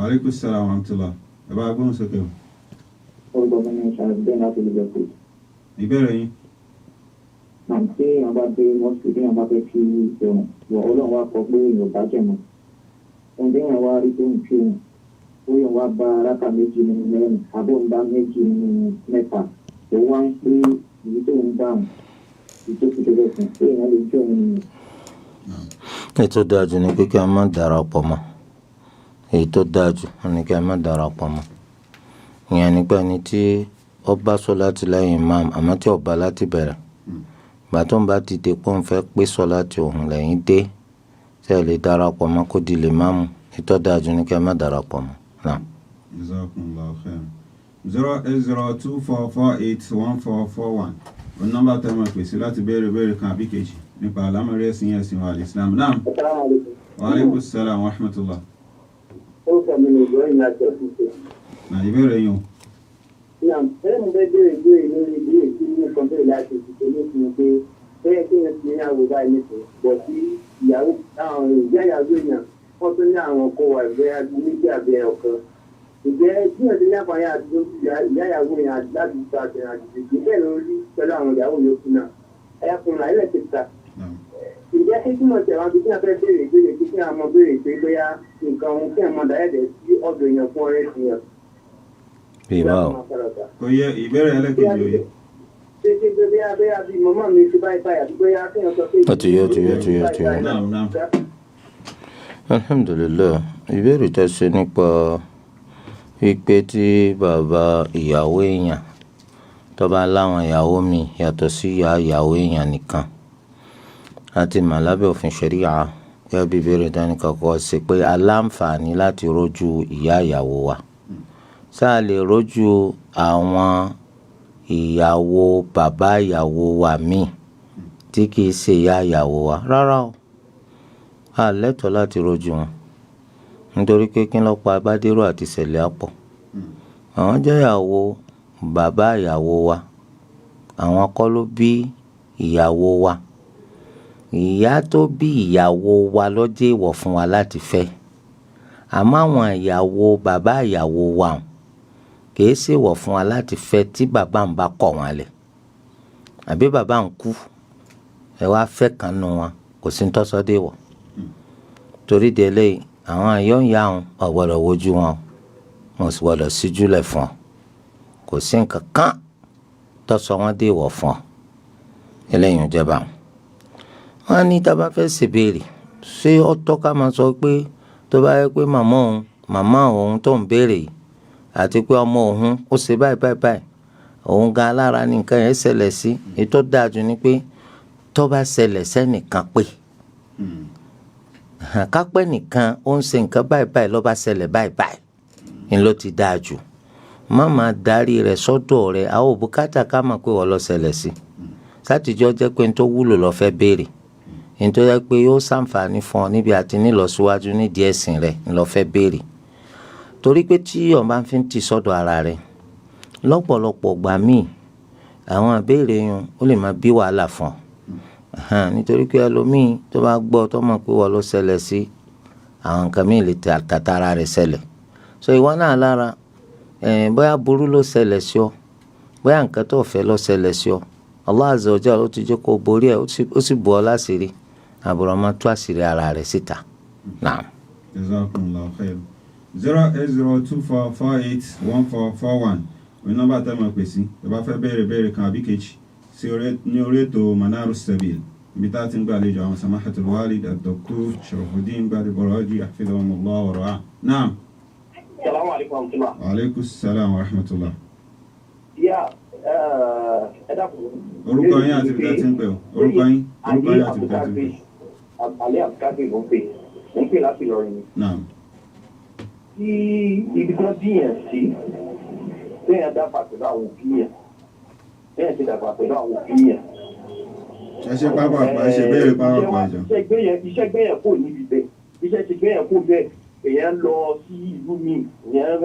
aleykum salaam wa rahmatulah. Ẹ bá gbóhùn sókè o. Orúkọ mi ní Sàrẹ̀dẹ̀ láti Liverpool. Ìbéèrè yín. Náà, tí èèyàn bá dé mọ́sí, tí èèyàn bá fẹ́ kí ìrun wọ̀, Ọlọ́run wá kọ pé èèyàn bá jẹ̀mọ́. Ohun tí èèyàn wá rí tó ń kí òun, ó yàn wá bá rákà méjì nínú mẹ́rin, àbọ̀ ń bá méjì nínú mẹ́ta. Òun wá ń pé èyí tó ń bá òun, èyí tó fi dẹ́gbẹ̀ fún, pé èèyàn lè jọ òun nìyẹn. Èyí tó dáa jù ni pé kí a má darapọ̀ mọ́. Èyí tó dáa jù ni kí a má darapọ̀ mọ́. Ìyẹn ni pé ẹni tí ó bá sọ láti lẹ́yìn imam àmọ́ tí ó bá láti bẹ̀rẹ̀. Ìgbà tó ń bá dìde pé òun fẹ́ pé sọ láti òun lẹ́yìn dé, tí ẹ lè darapọ̀ mọ́ kó di lè máàmù. Èyí tó dáa jù ni kí a má darapọ̀ mọ́. Naam. Jazakumullahu khair. 08024481441 òun nọ́mbà tẹ́ máa pèsè láti béèrè béèrè kan àbí kejì nípa àlámọ̀rí ẹ̀sìn wa al-Islam. Naam. Asalaamualeykum. Wa aleykum salaam wa rahmatulah. Orúkọ mi ni Ibrahim láti Ọ̀ṣun. Nà, ìbéèrè yín o. Náà, bẹ́ẹ̀ mo fẹ́ béèrè ìbéèrè lórí ìbéèrè tí nǹkan béèrè láti ìṣètò lóṣù pé bẹ́ẹ̀ kí n ti ní àwòrán báyìí nìkan bọ̀ sí ìyàwó, àwọn ìyá ìyàwó èèyàn wọ́n tún ní àwọn ọkọ wa ìgbẹ́ méjì àbí ọ̀kan. Ǹjẹ́ bí wọ́n ti ní àǹfààní àti ìyá ìyàwó èèyàn láti gba àtẹ̀yìn àjèjì bẹ́ẹ̀ ló rí pẹ̀lú àwọn ìyàwó yòókù náà? Ẹ̀yà kùnrin àìlẹ̀ kẹta. Ǹjẹ́ kí túmọ̀ sí àwọn akíkí àfẹ́ béèrè ìbéèrè pé kí àwọn ọmọ béèrè pé bóyá nǹkan ohun kí àwọn dáyẹ̀dẹ̀ sí ọ̀dọ̀ èèyàn fún ọ̀rẹ́ sí yàn? Bí báwo? Kò yẹ, ìbéèrè ẹlẹ́kejì ò yẹ. Ṣé ṣé pé bóyá bóyá bí màmá mi ṣe báyìí báyìí, àbí bóyá kéèyàn sọ pé. Ó ti yé, ó ti yé, ó ti yé, ó ti yé. Naam, naam. Alhamdulillahi, ìbéèrè tẹ́ ṣe nípa wípé tí bàbá ìyàwó èèyàn tó bá láwọn ìyàwó mi yàtọ̀ sí ìyá ìyàwó èèyàn nìkan, láti mọ̀ lábẹ́ òfin ṣẹ̀ríà, gẹ́gẹ́ bí ìbéèrè tẹ́ni kọ́kọ́ ṣe pé aláǹfààní láti rójú ìyá ìyàwó wa, ṣá lè rójú àwọn ìyàwó bàbá ìyàwó wa míì tí kìí ṣe ìyá ìyàwó wa? Rárá o, a lẹ́tọ̀ọ́ láti rójú wọn, nítorí pé kí ló pa Bádéró àti Sẹ̀lẹ̀ àpọ̀? Àwọn jẹ́ ìyàwó bàbá ìyàwó wa, àwọn kọ́ ló bí ìyàwó wa. Ìyá tó bí ìyàwó wa ló jẹ́ ìwọ̀ fún wa láti fẹ́, àmọ́ àwọn ìyàwó bàbá ìyàwó wa kìí ṣe ìwọ̀ fún wa láti fẹ́. Tí bàbá ń bá kọ̀ wọ́n lẹ̀ àbí bàbá ń kú, ẹ wá fẹ́ kan nù wọn, kò sí tọ́sọ́ dé wọ̀. Torí de eléyìí, àwọn àyọ̀ ń yá wọn, ò gbọ́dọ̀ wojú wọn, wọn sì gbọ́dọ̀ síjú lẹ̀ fún ọ. Kò sí nǹkan kan tó sọ wọ́n dé ìwọ̀ fún ọ. Eléyìí ń jẹba. Wọn ní tá a bá fẹ́ ṣèbéèrè, Ṣé ó tọ́ ká máa sọ pé tó bá yẹ pé màmá òun tó ń béèrè yìí àti pé ọmọ òun ó ṣe báyìí báyìí báyìí, òun gan alára ní nǹkan yẹn ṣẹlẹ̀ sí? Ètò dáa jù ni pé tó bá ṣẹlẹ̀ sẹ́nìkan pé kápẹ́ nìkan ó ń ṣe nǹkan báyìí báyìí ló bá ṣẹlẹ̀ báyìí báyìí ni ló ti dáa jù. Má máa darí rẹ̀ sọ́dọ̀ rẹ̀. Àwọn òbúkátà ká mọ̀ pé wọ́n lọ ṣẹlẹ̀ sí sátìjọ́ jẹ́ pé n tó wúlò lọ́ fẹ́ béèrè, n tó yẹ pé yóò ṣàǹfààní fún ọ níbi àti nílọsíwájú nídìí ẹ̀sìn rẹ̀ ń lọ fẹ́ béèrè. Torí pé tí o bá fi ń ti sọ́dọ̀ ara rẹ̀ lọ́pọ̀lọpọ̀ gbà míì, àwọn àbéèrè yun ó lè máa bí wàhálà fún ọ, nítorí pé ẹlòmíì tó bá gbọ́ tó mọ̀ pé wọ́n ló ṣẹlẹ̀ sí, àwọn nǹkan míì lè tàtàrà rẹ̀ ṣẹlẹ̀. So ìwọ náà lára, bóyá burú ló ṣẹlẹ̀ sí ọ, bóyá nǹkan tó fẹ́ ló ṣẹlẹ̀ sí ọ, Allah azza wa jalla ó ti jẹ́ kó borí ẹ̀, ó sì bù ọ láṣìírí, àbúrò máa tú àṣírí ara rẹ̀ síta. Naam. Jazakumullahu khair. 08024481441 òní nọ́mbà tẹ́ máa pè sí ẹ bá fẹ́ béèrè béèrè kan àbí kejì sí ní orí ètò Manaru Sabil, ibi tá a ti ń gbàlejò àwọn Samahatul Walid Ad-Doctor Sharafuddin Gbadebo Raji, hafidhahumullah wa ra'ah. Naam. Salamu alaykum wa rahmatulah. Wa aleykum salaam wa rahmatulah. Yà, ẹ dákun. Orúkọ yín àti ibi tá a ti ń pè o. Orúkọ yín, orúkọ yín àti ibi tá a ti ń pè. Ali Abdulkadir ló ń pè. Mo ń pè láti Ìlọrin ni. Naam. Tí ibi tó díyàn sí, téèyàn dàgbà pẹ̀lú àwọn òbí yẹn, téèyàn ti dàgbà pẹ̀lú àwọn òbí yẹn. Ẹ ṣe pápá, ẹ ṣe béèrè pápá ìjọ. Iṣẹ́ gbé yẹn kò níbi bẹ́ẹ̀. Iṣẹ́ ti gbé yẹn kò bẹ́ẹ̀. Èèyàn lọ sí ìlú mi, èèyàn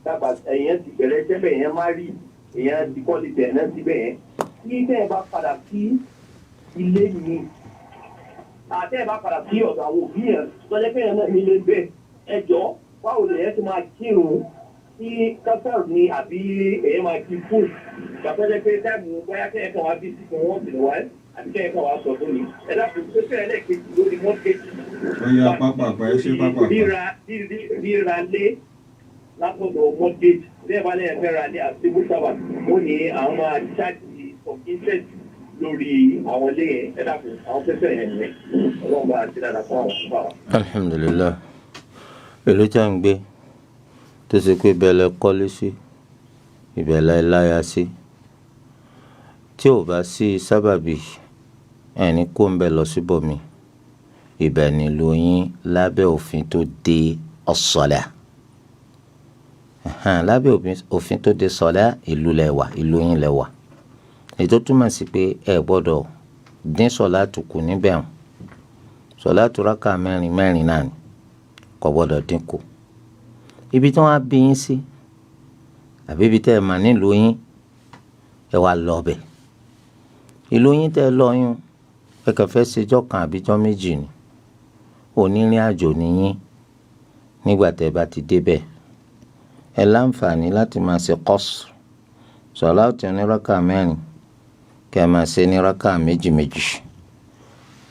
dàgbà, èèyàn ti bẹ̀rẹ̀ iṣẹ́ bẹ́ẹ̀, èèyàn má rí, èèyàn ti kọ́lé tẹ̀ náà síbẹ̀ yẹn. Tí téèyàn bá padà sí ilé mi, àtẹ́yìn bá padà sí ọ̀dọ̀ àwọn òbí yẹn, tọ́jẹ́ pé yẹn náà nílé bẹ́ẹ̀, ẹ jọ, báwo lèyẹn ti máa kírun sí kásárù ni, àbí èyàn máa kí fún gbàtọ́jẹ́ pé táìmù bóyá kẹ́yìn kan wá bí sí fún wọn sì wá, àbí kẹ́yìn kan wá sọ fún mi? Ẹ dákun, pé fẹ́rẹ̀ lẹ́ẹ̀kejì lórí mọ́tẹ́jì. Ó yá, pápá, ẹ ṣe pápá. Ríra lé látọ̀dọ̀ mortgage, bí ẹ bá lẹ́yìn fẹ́ ra lé àti civil servant, ó ní àwọn máa charge some interest lórí àwọn ilé yẹn. Ẹ dákun, àwọn fẹ́fẹ́ yẹn nìyẹn. Ọlọ́run bá ti dáadáa fún àwọn fún wa. Alhamdulilayi. Ìlú tí a ń gbé tó ṣe pé ibẹ̀ lẹ kọ́lé sí, ibẹ̀ lẹ láya sí, tí ò bá sí sábàbí ẹni kó ń bẹ lọ síbòmí, ibẹ̀ nílùú yín lábẹ́ òfin tó de ọ̀sọ̀lá. Lábẹ́ òfin tó de sọ̀lá, ìlú lẹ wà, ìlú yín lẹ wà. Èyí tó túmọ̀ sí pé ẹ gbọ́dọ̀ dín sọ̀láàtù kù níbẹ̀ hàn. Sọ̀láàtù rákà mẹ́rin mẹ́rin náà ni, kò gbọ́dọ̀ dín kù. Ibi tí wọ́n á bí yín sí àbí ibi tẹ́ ẹ mà nílùú yín, ẹ wá lọ bẹ̀. Ìlú yín tẹ́ ẹ lọ yún, ẹ kàn fẹ́ ṣèjọ́ kan àbíjọ́ méjì ni, onírìn àjò ni yín. Nígbà tẹ́ ẹ bá ti débẹ̀, ẹ láǹfààní láti máa ṣe qasr, sọ̀láàtù onírọ́kà mẹ́rin kí ẹ máa ṣe ní rákà méjì méjì.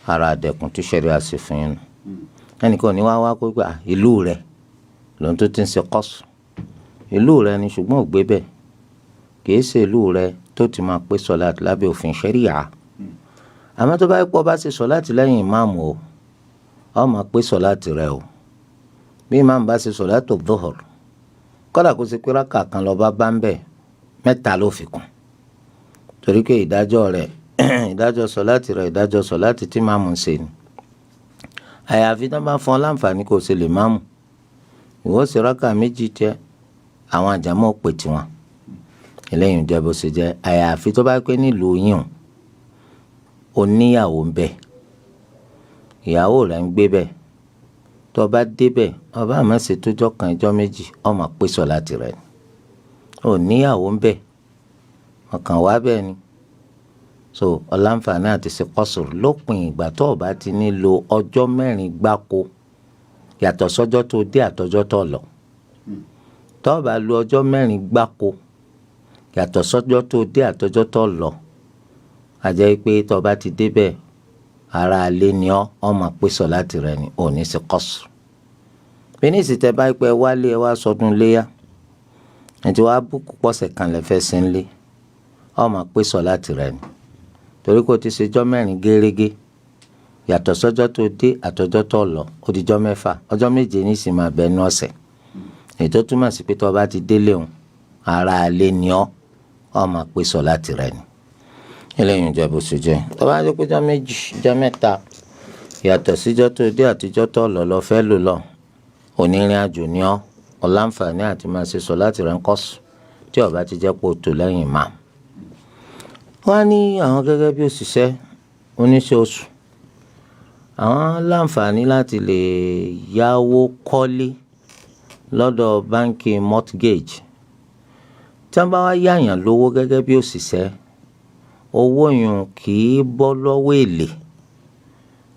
Ara àdẹ̀kùn tí ṣẹ̀ríà ṣe fún yín nù. Ẹnìkan ò ní wá wá kó gbà ìlú rẹ̀ lòun tó ti ń ṣe qasr. Ìlú rẹ̀ ni, ṣùgbọ́n ò gbé bẹ́ẹ̀, kì í ṣe ìlú rẹ̀ tó ti máa pé sọ̀láàtì lábẹ́ òfin ṣẹ̀ríà. Àmọ́ tó bá yẹ pé bá ṣe sọ̀láàtì lẹ́yìn ìmáàmù o, ó máa pé sọ̀láàtì rẹ̀ o. Bí ìmáàmù bá ṣe sọ̀láàtù dhuhr, kódà kó ṣe pé rákà kan lọ bá ń bẹ̀, mẹ́ta ló fi kún, torí pé ìdájọ́ rẹ̀, ìdájọ́ sọ̀láàtì rẹ̀, ìdájọ́ sọ̀láàtì tí ìmáàmù ń ṣe ni. Àyàfi tí wọ́n bá fún ọ láǹfààní kó ṣe lè máàmù, ìwọ ṣe rákà méjì tẹ, àwọn àjàmọ́ pè tiwọn. Eléyìí jẹ́ bó ṣe jẹ́. Àyàfi tó bá pé nílùú yín o, oníyàwó ń bẹ, ìyàwó rẹ̀ ń gbé bẹ̀, tó bá débẹ̀, ọba àmọ́ ṣe tójọ́ kan, ijọ́ méjì, ó máa pé sọ̀láàtì rẹ̀ ni. Oníyàwó ń bẹ, ọkàn wá bẹ́ẹ̀ ni. So ọ̀làǹfààní àti ṣe qasr lópin ìgbà tó o bá ti ní lo ọjọ́ 4 gbáko yàtọ̀ sọ́jọ́ tó dé àtọjọ́ tó lọ. Tó o bá lo ọjọ́ 4 gbáko yàtọ̀ sọ́jọ́ tó dé àtọjọ́ tó lọ, a jẹ́ pé tó o bá ti débẹ̀, ara alẹ́ ni ọ́, ọ́ máa pé sọ̀láàtì rẹ ni, ò ní ṣe qasr. Bí ní ìsìtẹ́ bá pẹ́ wálé, ẹ wá sọdún léyà, ẹ ti wá búkú pọ̀sẹ̀ kan lẹ fẹ́ sí ń lé, ọ́ máa pé sọ̀láàtì rẹ ni, torí kò ti ṣe jọ́ 4 gérégé. Yàtọ̀ sọ́jọ́ tó dé àtọjọ́ tó lọ, ó di jọ́ 6, ọjọ́ 7 ní sì máa bẹ ní ọ̀sẹ̀. Ètò túmọ̀ sí pé tó bá ti délé òun, ara alẹ́ ni ọ́, ọ́ máa pé sọ̀láàtì rẹ ni. Eléyìí ń jẹ́ bó ṣe jẹ́. Tó bá jẹ́ pé jọ́ 2, jọ́ 3 yàtọ̀ síjọ́ tó dé àtijọ́ tó lọ lọ fẹ́ lò lọ, onírìn àjò ni ọ́, ọ̀làǹfààní àti máa ṣe sọ̀láàtì rẹ ń kọ́sù tí ó bá ti jẹ́ pé o tò lẹ́yìn imam. Wọ́n á ní àwọn gẹ́gẹ́ bí òṣìṣẹ́ oníṣẹ́ oṣù, àwọn láǹfààní láti lè yáwó kọ́lé lọ́dọ̀ báńkì mortgage. Tí wọ́n bá wá yáyàn lówó gẹ́gẹ́ bí òṣìṣẹ́, owó yùn kì í bọ́ lọ́wọ́ èlé,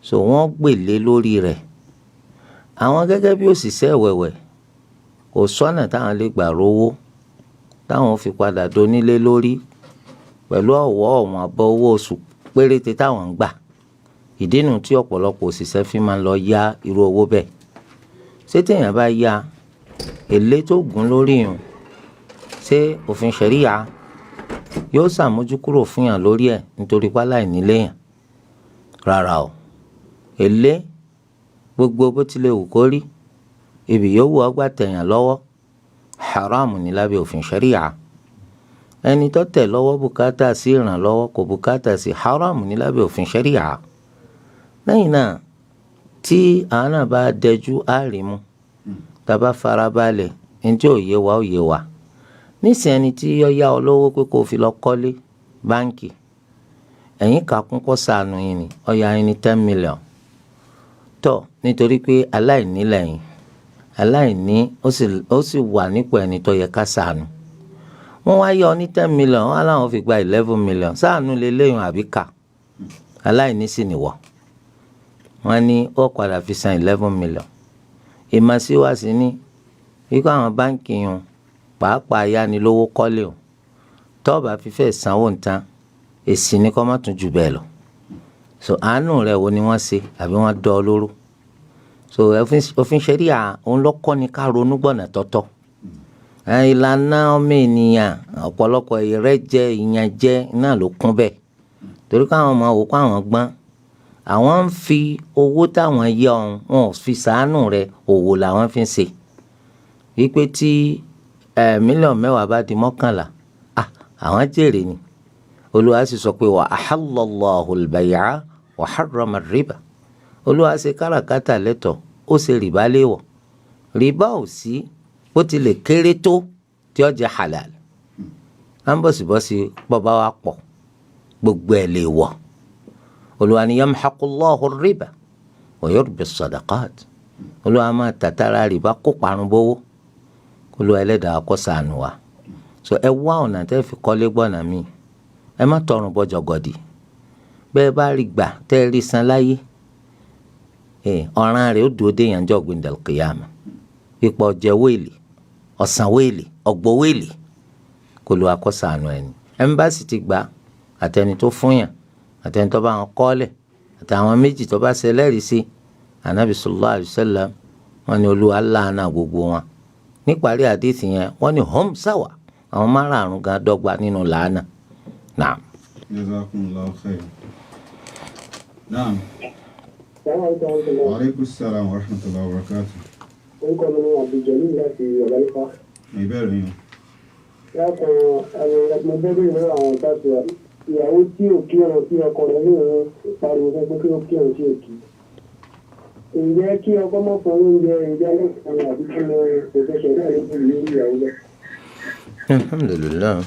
so wọ́n gbèlé lórí rẹ̀. Àwọn gẹ́gẹ́ bí òṣìṣẹ́ wẹ̀wẹ̀, kò sọ́nà táwọn lè gbà rówó táwọn fi padà donílé lórí pẹ̀lú ọ̀wọ́ ọ̀wọ́n àbọ̀ owó oṣù péréte táwọn ń gbà. Ìdí nu tí ọ̀pọ̀lọpọ̀ òṣìṣẹ́ fi máa ń lọ yá irú owó bẹ́ẹ̀. Ṣé téèyàn bá yá èlé tó gùn lórí yùn, ṣé òfin ṣẹ̀ríyà yóò ṣàmójúkúrò fún yàn lórí ẹ̀ nítorí pálá ìníléyàn? Rárá o. Èlé gbogbo bó tilẹ̀ wù kó rí, ibi yòówù ọgbà tẹ̀yàn lọ́wọ́, haram ní lábẹ́ òfin ṣẹ̀ríyà. Ẹni tó tẹ̀ lọ́wọ́ bùkátà sí ìrànlọ́wọ́, kò bùkátà sí, haram ní lábẹ́ òfin ṣẹ̀ríyà. Lẹ́yìn náà, tí àwọn náà bá dẹjú á rí mu, tá a bá farabalẹ̀, ní tí ò yé wa ó yé wa. Nísìnyí ẹni tí yọ yá ọ lówó pé kó fi lọ kọ́lé báńkì, ẹ̀yìn kà kún kó sànù yín ni, ó yá yín ní 10 million. Tọ́ nítorí pé aláìní lẹ́yìn, aláìní ó sì wà nípò ẹni tó yẹ ká sànù. Wọ́n wá yọ ní 10 million, wọ́n láwọn fi gba 11 million. Sànù lélẹ́yìn àbí kà? Aláìní sì nìwọ. Wọ́n ní ó padà fi san 11 million. Ìmọ̀síwáṣí ní wípé àwọn báńkì yun pàápàá yánilówó kọ́lé o, tó bá fi fẹ́ sanwó ntán, èsì ni kó má tún jù bẹ́ẹ̀ lọ. So àánú rẹ̀ wo ni wọ́n ṣe àbí wọ́n dọ́ ọ lóró? So òfin ṣẹ̀ríà òun ló kọ́ ni ká ronú gbọ̀nà tọ́tọ́. Ìlànà ọmọ ènìyàn ọ̀pọ̀lọpọ̀ ìrẹ́jẹ ìyànjẹ náà ló kún bẹ́ẹ̀. Torí káwọn ọmọ wò pé àwọn gbọ́n, àwọn ń fi owó táwọn yá ọ̀hún, wọn ò fi sàánù rẹ̀, òwò làwọn fi ń ṣe. Wípé tí mílíọ̀nù 10 bá di 11, àwọn jèrè ni. Olúwa sì sọ pé wa ahallallahu al-bay'a wa harrama ar-riba. Olúwa ṣe káràkátà lẹ́tọ̀, ó ṣe rìbá léèwọ̀. Rìbá ò sí bó tilẹ̀ kéré tó tí ó jẹ́ halal. À ń bọ̀sibọ́sí bọ́ba wa pọ̀, gbogbo ẹ̀ lè wọ̀. Olúwa ni yamhaqullahu ar-riba wa yurbi as-sadaqat. Olúwa máa tàtàrà rìbá kó parun bówó. Olúwa ẹlẹ́dàá kó ṣàánú wa. So ẹ wá ọ̀nà tẹ́ fi kọ́lé gbọ́nà mi. Ẹ má tọrùn bọ́jọ gọ̀dì. Bẹ́ẹ̀ bá rí gbà tẹ́ rí san láyé, ọ̀ràn rẹ̀ ó dúró dé yànjọ́ gbẹ̀ndẹ̀l kìyàmù. Pípọ̀ jẹ wéèlì, ọ̀sán wéèlì, ọ̀gbọ̀ wéèlì. Kó Olúwa kó ṣàánú ẹni. Ẹ̀ńbàsì ti gbà àtẹni tó fún yàn, àtẹni tó bá wọn kọ́lẹ̀, àtàwọn méjì tó bá ṣe ẹlẹ́rìí sí. Ànábì sallallahu alaihi wasallam wọ́n ní Olúwa láàánà gbogbo wọn. Níparí àdìsí yẹn, wọ́n ní hum sawa, àwọn márààrún gan dọ́gba nínú làánà. Naam. Jazakumullahu khairan. Naam. Wa alaikum salam wa rahmatullahi wa barakatuh. Orúkọ mi ni Abdul láti Ọ̀làlífà. Ìbéèrè yín. Lákan àwọn ọmọ bẹ́ẹ̀ lọ́wọ́ àwọn ọ̀tá ìyàwó tí ò kí ọ̀rọ̀ tí ọkọ rẹ̀ ní òun pariwo fún pé kí ó kí ọ̀rọ̀ tí ò kí. Ǹjẹ́ kí ọkọ mọ̀ fún oúnjẹ ǹjẹ́ aláìsàn àbí kí mo kò fẹ́ náà ló kù lórí ìyàwó bẹ́ẹ̀? Alhamdulillah.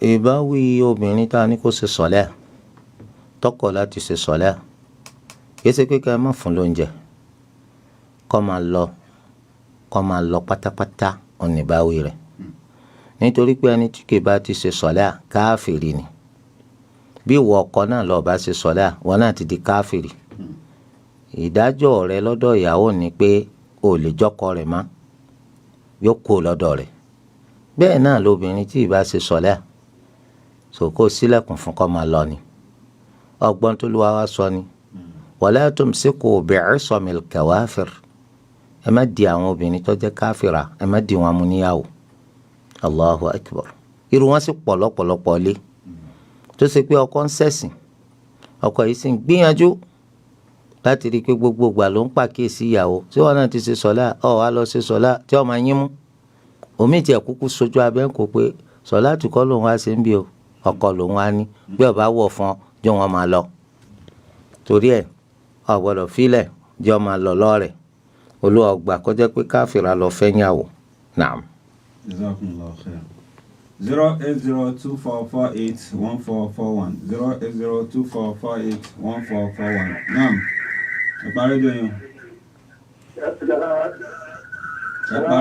Ìbáwí obìnrin tá a ní kó ṣe sọ̀lẹ́, tọkọ láti ṣe sọ̀lẹ́, kì í ṣe pé ká ẹ má fún lóúnjẹ, kó máa lọ, kó máa lọ pátápátá òní ìbáwí rẹ̀. Nítorí pé ẹni tí kì í bá ti ṣe sọ̀lẹ́ káfìrí ni. Bí ìwọ ọkọ náà lọ bá ṣe sọ̀lẹ́, wọn náà ti di káfìrí. Ìdájọ́ rẹ lọ́dọ̀ ìyàwó ni pé o lè jọ́kọ rẹ̀ mọ́, yóò kó lọ́dọ̀ rẹ̀. Bẹ́ẹ̀ náà lobìnrin tí ì bá ṣe sọ̀lẹ́, so kó sílẹ̀kùn fún kó máa lọ ni. Ọgbọ́n tó lù wá sọ ni, wala tumsiku bi'isamil kawafir. Ẹ má di àwọn obìnrin tó jẹ́ káfìrà, ẹ má di wọn mú níyàwó. Allahu akbar. Irú wọn sì pọ̀ lọ́pọ̀lọpọ̀ lé tó ṣe pé ọkọ ń ṣẹ̀sìn, Ọkọ yìí sì ń gbìyànjú láti rí i pé gbogbo ìgbà ló ń pàkíyèsí ìyàwó tí wọn náà ti ṣe sọlá, ọ wá lọ ṣe sọlá tí ọ máa yín mú omi tiẹ̀ kúkú sojú abẹ́ ń kó pé sọlá tùkọ́ lòun wá ṣe ń bí o, ọkọ lòun wá ní bí ọba wọ̀ fún ọ jọ wọn máa lọ. Torí ẹ̀, ọ gbọ́dọ̀ filẹ̀ jọ máa lọ lọ́rẹ̀. Olúwa gbà kọjá pé káfíra lọ fẹ́ yàwó. Naam. Jazakumullahu khairan. 08024481441, 08024481441. Naam. Ẹ pa rédíò yín o. Ẹ pa.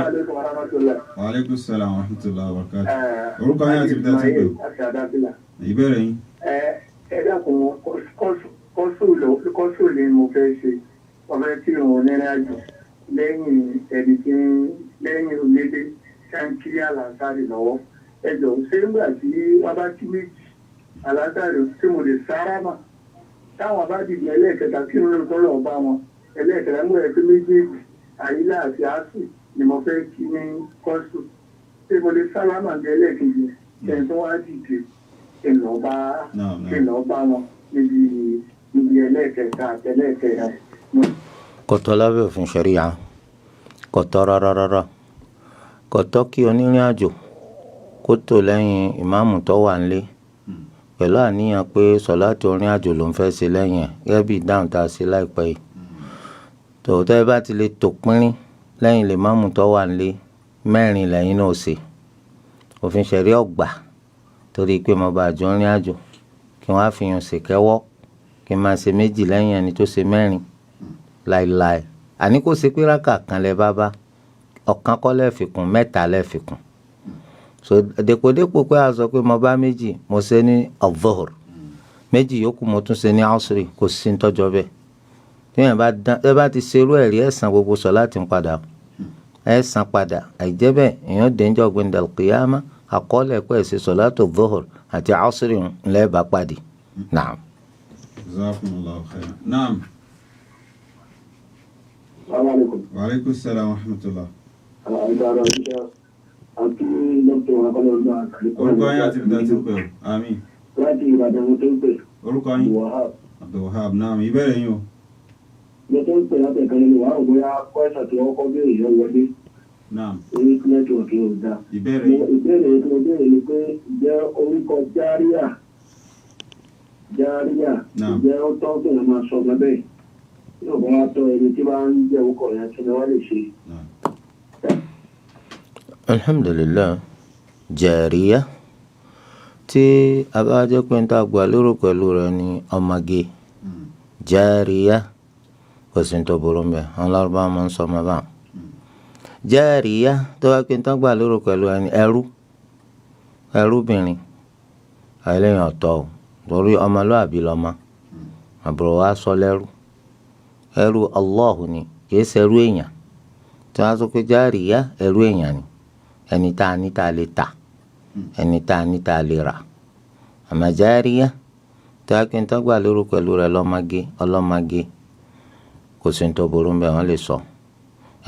Wa alaikum salaam wa rahmatullahi wa barakatuh. Orúkọ yín àti ibi tí a ti ń pè o. Ìbéèrè yín. Ẹ dákun, kọ́sù ni mo fẹ́ ṣe. Wọ́n fẹ́ kí òun onírìn àjò lẹ́yìn ẹni tí ń lẹ́yìn onílé ṣáńkì àlàsárì lọ́wọ́. Ẹ jọ, ṣé nígbà tí wọ́n bá kí méjì àlàsárì tí mo lè sárámà táwọn bá dìde ẹlẹ́ẹ̀kẹta kí n ló tó lọ́ọ́ bá wọn ẹlẹ́ẹ̀kẹta ń gbọ́dọ̀ pé méjèèjì àyílá àti àásì ni mo fẹ́ kí ní kọ́sù, ṣé mo lè sálámà ní ẹlẹ́ẹ̀kejì kí n tó wá dìde kí n lọ́ọ́ bá kí n lọ́ọ́ bá wọn níbi ẹlẹ́ẹ̀kẹta àti ẹlẹ́ẹ̀kẹrin? Kò tọ́ lábẹ́ òfin ṣẹ̀ríà, kò tọ́ rárá rárá. Kò tọ́ kí onírìn àjò kó tò lẹ́yìn ìmáàmù tó wà nílé pẹ̀lú àníyàn pé sọ̀láàtì orin àjò ló ń fẹ́ ṣe lẹ́yìn ẹ̀, gẹ́gẹ́ bí ìdáhùn tá a ṣe láìpẹ́ yìí. Tòótọ́, ẹ bá ti lè tò pínrín lẹ́yìn lè máàmù tó wà nílé, mẹ́rin lẹ́yìn náà ṣe. Òfin ṣẹ̀ríà ọ̀gbà torí pé mo bá àjọ rìn àjò kí wọ́n á fi hàn ṣèkẹ́wọ́ kí n máa ṣe méjì lẹ́yìn ẹni tó ṣe mẹ́rin láìláì. Àní kó ṣe pé rákà kan lẹ bá bá, ọ̀kan kọ́ lẹ́ẹ̀fikún, mẹ́ta lẹ́ẹ̀fikún. So dèpòdépò pé a sọ pé mo bá méjì, mo ṣe ní al-dhuhr, méjì yòókù mo tún ṣe ní asri, kò sí nítọ́jọ́ bẹ́ẹ̀. Téèyàn bá dán ẹ bá ti ṣerú ẹ̀rí, ẹ̀ san gbogbo sọ láti ń padà, ẹ̀ san padà. Àìjẹ́ bẹ́ẹ̀, èèyàn dénjọ́ gbẹ̀ndàl qiyama, àkọọ́lẹ̀ pẹ̀ ṣe sọ̀látù dhuhr àti asri ńlẹ́ bá pàdé. Naam. Jazakumullahu khairan. Naam. Salaamaleykum. Wa alaikum salaam wa rahmatullah. Àti dókítà wọn kọ́ ló ń bá àkàlẹ́kọ̀ọ́. Orúkọ yín àti ibi tí a ti ń pè o. Àmín. Láti Ìbàdàn mo tó ń pè. Orúkọ yín? Wahab. Abdulwahab. Naam. Ìbéèrè yín o. Mo tó ń pè láti ẹ̀ka nínú wàhálà, bóyá kọ́ẹ̀sà tí wọ́n kọ́ béèrè yẹn wọlé. Naam. Orí network yóò dáa. Ìbéèrè yín. Ìbéèrè tí mo béèrè ni pé, ǹjẹ́ orúkọ Járíà, Járíà, Naam. ǹjẹ́ ó tọ́ kí èèyàn máa sọ ọmọ bẹ́ẹ̀? Yóò bá wá tọ́, ẹni tí bá ń jẹ́ orúkọ yẹn, kí ni wọ́n lè ṣe? Naam. Alhamdulilayi. Jẹ̀ríyà, tí a bá jẹ́ pé n ta gbà lérò pẹ̀lú rẹ̀ ní ọmọge jẹ́ríyà, kò sí ní tó burú mbẹ́. Àwọn Lárúbáwá máa ń sọ ọmọ báwọn. Jẹ́ríyà, tó bá pé n ta gbà lérò pẹ̀lú ẹni ẹrú, ẹrúbìnrin, àìlèyìn ọ̀tọ̀ o, torí ọmọlúàbí lọ́mọ àbúrò wa sọ lẹ́rú. Ẹrú Allahu ni, kìí ṣẹrú èèyàn. Tí wọ́n á sọ pé jẹ́ríyà, ẹrú èèyàn ni, ẹni tá a ní tá a lè tà, ẹni tá a ní tá a lè rà. Àmọ́ járíyá, tí a kì í tọ́gbà lérò pẹ̀lú rẹ̀ lọ́mọge, ọlọ́mọge, kò sí ní tó burú bẹ́ẹ̀, wọ́n lè sọ.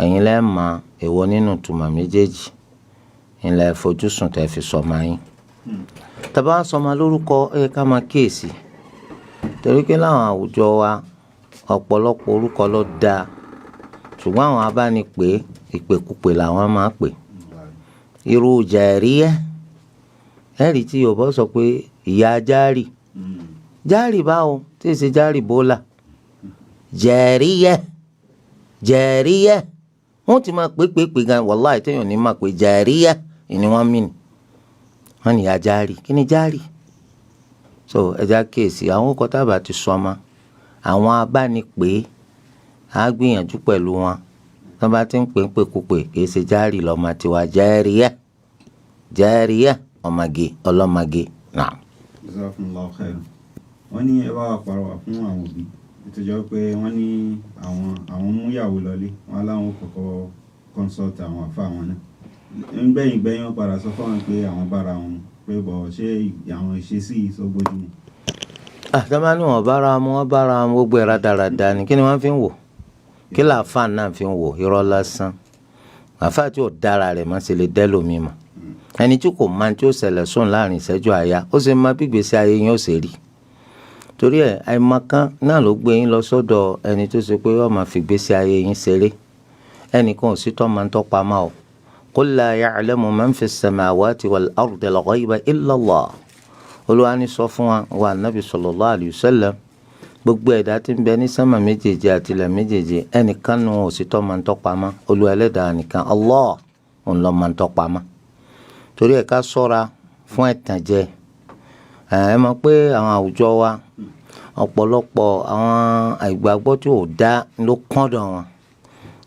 Ẹ̀yin lẹ́ẹ̀ mọ èwo nínú ìtumọ̀ méjèèjì ńlẹ̀ fojúsùn tẹ́ fi sọmọ yín. Tàbá sọmọ lórúkọ, ó yẹ ká máa kíyèsí, torí pé láwọn àwùjọ wa, ọ̀pọ̀lọpọ̀ orúkọ ló dáa, ṣùgbọ́n àwọn abánipè ìpèkúpè làwọn máa pè. Irú jàríyá, ẹ̀rí tí Yorùbá sọ pé ìyá járì, járì báwo tí ì ṣe járì bólà, jàríyá, jàríyá, wọ́n ti máa pè pè pè gan, wàláì, téèyàn ní máa pè jàríyá ni wọ́n mí ni wọ́n ní ìyá járì. Kí ni járì? So ẹja kíyèsí àwọn orúkọ tábà ti sọ ọmọ. Àwọn abánipè á gbìyànjú pẹ̀lú wọn tí wọ́n bá ti ń pè ń pèkúpè. Kì í ṣe járì lọ́mọ tiwa. Jàríyá, jàríyá, ọmọge, ọlọ́mọge náà. Jazakumullahu khairan. Wọ́n ní ẹ bá wa pàrọwà fún àwọn òbí ìtọ́jọ́ pé wọ́n ní àwọn múyàwó lọlé wọn láwọn kọ́kọ́ consult àwọn àfa àwọn náà. Ńgbẹ̀yìn gbẹ̀yìn, wọ́n padà sọ fáwọn pé àwọn bára wọn mu, pé bọ̀ ṣé àwọn ìṣesí yìí sọ bójú mu? Àtàwọn ní wọn bára mu, wọn bára mu, gbogbo ẹ̀ rádaràda ni. Kí ni wọ́n fi ń wò? Kí làáfà náà fi ń wò? Irọ́ lásán. Àáfà tí ò dára rẹ̀ má ṣe lè dẹ́lòmí mọ̀. Ẹni tí kò máa tí ó ṣẹlẹ̀ sóun láàrin ìṣẹ́jú àyà, ó sì máa bí ìgbésí ayé yẹn ó ṣe rí. Torí ẹ̀ àìmọ̀kan náà ló gbé yín lọ sọ́dọ̀ ẹni tó ṣe pé yóò máa fi gbésí ayé yín ṣeré. Ẹnìkan ò sí tó máa ń tọ́pa máa o. Qul la ya'lamu man fi s-samawati wal-ardi al-ghayba illa Allah. Olúwa ní sọ fún wa wa Nabi sallallahu alayhi wa sallam, gbogbo ẹ̀dá tí ń bẹ ní sánmà méjèèjì àti ilẹ̀ méjèèjì, ẹnìkan nu ò sí tó máa ń tọ́pa mọ́. Olúwa ẹlẹ́dàá nìkan, Allah, òun ló máa ń tọ́pa mọ́. Torí ẹ̀ ká ṣọ́ra fún ẹ̀tànjẹ. Ẹ mọ̀ pé àwọn àwùjọ wa, ọ̀pọ̀lọpọ̀ àwọn àìgbàgbọ́ tí ò dá ló kọ́ndọ̀ wọn.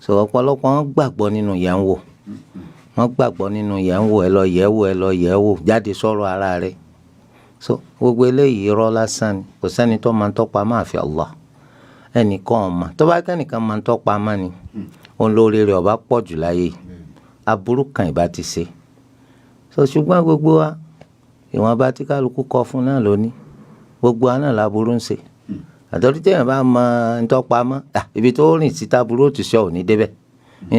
So ọ̀pọ̀lọpọ̀ wọn gbàgbọ́ nínú yẹn ń wò, wọ́n gbàgbọ́ nínú yẹn ń wò, ẹ lọ yẹ̀ wò, ẹ lọ yẹ̀ wò, jáde sọ̀rọ̀ ara rẹ̀. So gbogbo eléyìí irọ́ lásán ni. Kò sẹ́ni tó máa ń tọ́pa máa fi Allah. Ẹnìkan ọ̀ma tó bá kẹ́nìkan máa ń tọ́pa máa ni òun lórí rẹ̀ ọba pọ̀ jù láyé, aburú kan ìbá ti ṣe. So ṣùgbọ́n gbogbo wa, ìwọ̀nba tí kálukú kọ fún náà lónìí, gbogbo wa náà láburú ń ṣe. Àtọ́jú téèyàn bá mọ ntọ́pa mọ́, ibi tó rìn sí táburú ó ti ṣe ò ní débẹ̀,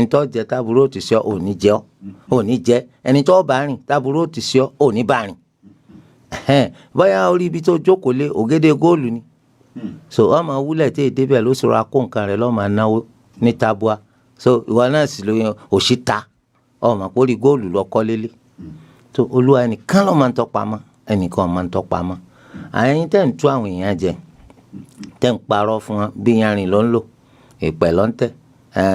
ntọ́ jẹ táburú ó ti ṣe ò ní jẹ ọ́ ò ní jẹ, ẹni tó bá rìn táburú ó ti ṣe ò ní bá rìn. Bóyá orí ibi tó jókòó lé ògèdè góòlù ni, so ọmọ wúlẹ̀ tí èdè bẹ̀ ló sọ̀rọ̀ akó nǹkan rẹ̀ lọ́ọ́ máa náwó ní tabua. So ìwọ náà sì lóyún òṣìta ọmọ pórí góòlù lọ kọ́ lélẹ̀. Tó Olúwa ẹnìkan ló máa ń tọ́pa mọ́, ẹnìkan máa ń tọ́pa mọ́. Àyìn tẹ́ ń tú àwọn èèyàn jẹ, tẹ́ ń parọ́ fún wọn, bí yanrìn ló ń lò, ìpẹ́ ló ń tẹ̀,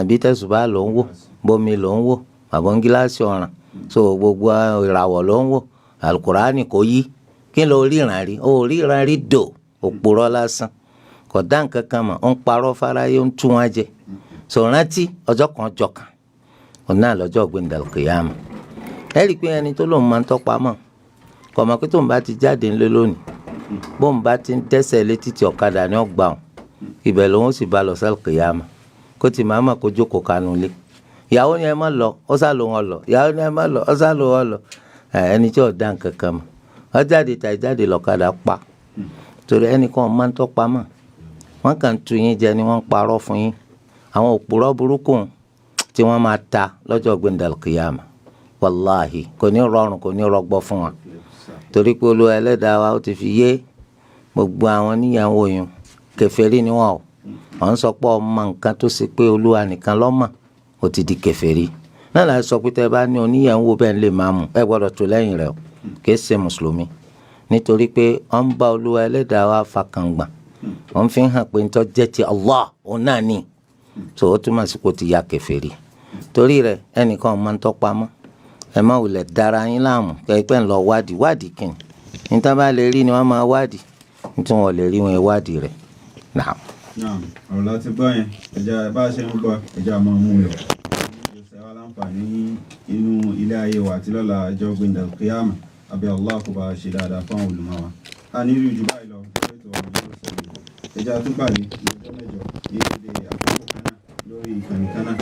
bí tẹ̀sùbá ló ń wò, bómi ló ń wò, àbọ̀ ń gíláàsì ọ̀ràn, so gbogbo ìràwọ̀ ló ń wò, alukurani kò yí, kí ló ríran rí? Ó ríran rí dò, òpùrọ́ lásán, kò dá nǹkan kan mọ̀, ó ń parọ́ fáráyé, ó ń tú wọn jẹ. So rántí ọjọ́ kan ọjọ́ kan òun náà lọ́jọ́ gbẹ̀ndàlùkìyàmù. Ẹ rí i pé ẹni tó lòun máa ń tọ́pa mọ̀ kò mọ̀ pé tóun bá ti jáde ńlé lónìí, bóun bá ti ń dẹ́sẹ̀ létí tí ọ̀kadà ní ọgbà òun, ibẹ̀ lòun sì bá lọ sálùkìyàmù. Kó tì máa mọ̀ kó jókòó kanu lé. Ìyàwó ni ẹ má lọ, ó sá lòun ọlọ. Ìyàwó ni ẹ má lọ, ó sá lòun ọlọ. Ẹni tí ò dá nǹkan kan mọ̀, ó jáde tàì jáde lọ́kadà pa. Torí ẹnìkan máa ń tọ́pa mọ̀, wọ́n kàn ń tu yín jẹ ni, wọ́n ń parọ́ fún yín. Àwọn òpùrọ́ burúkú tí wọ́n máa ta lọ́jọ́ gbẹ̀ndàlùkìyàmù, wàláhì kò ní rọrùn, kò ní rọgbọ fún wa. Torí pé Olúwa ẹlẹ́dàá wa ó ti fi yé gbogbo àwọn níyàwó yun, kèfèrí ni wọn o. Wọ́n sọ pé ọmọ nǹkan tó ṣe pé Olúwa nìkan ló mọ̀, ó ti di kèfèrí náà. Láti sọ pé tẹ́ bá ní oníyàwó bẹ́ẹ̀ lè máa mú, ẹ gbọ́dọ̀ tó lẹ́yìn rẹ̀ o, kìí ṣe mùsùlùmí. Nítorí pé wọ́n ń bá Olúwa ẹlẹ́dàá wa fa kàngbà, wọ́n fi hàn pé ntọ́ jẹ́ ti Allah òun náà ni. Tó o túmọ̀ sí kó ti ya kèfèrí. Torí rẹ̀ ẹnìkan máa ń tọ́pa mọ́, ẹ má wulẹ̀ dára yín láàmú kẹ́kẹ́ ń lọ wádìí wádìí kìnnì. Níta bá lè rí ni wọ́n máa wádìí, nítorí wọn lè rí wọn wádìí rẹ̀. Naam. Naam, ọ̀rọ̀ láti gbọ́ yẹn. Ẹja bá a ṣe ń gbọ́, ẹja máa mú lọ. Ìjọsẹ̀ wa láǹfààní inú ilé ayé wa àti lọ́la ọjọ́ gbẹ̀ndà kíyàmà. Abẹ́ Allah kó bá a ṣe dáadáa fún àwọn olùmọ̀ wa. A ní rí ju báyìí lọ lórí ètò ọ̀rọ̀ yóò sọ yìí. Ẹja tún pàdé ní ọjọ́ mẹ́jọ ní dédé àkókò kan náà lórí ìkànnì kan náà.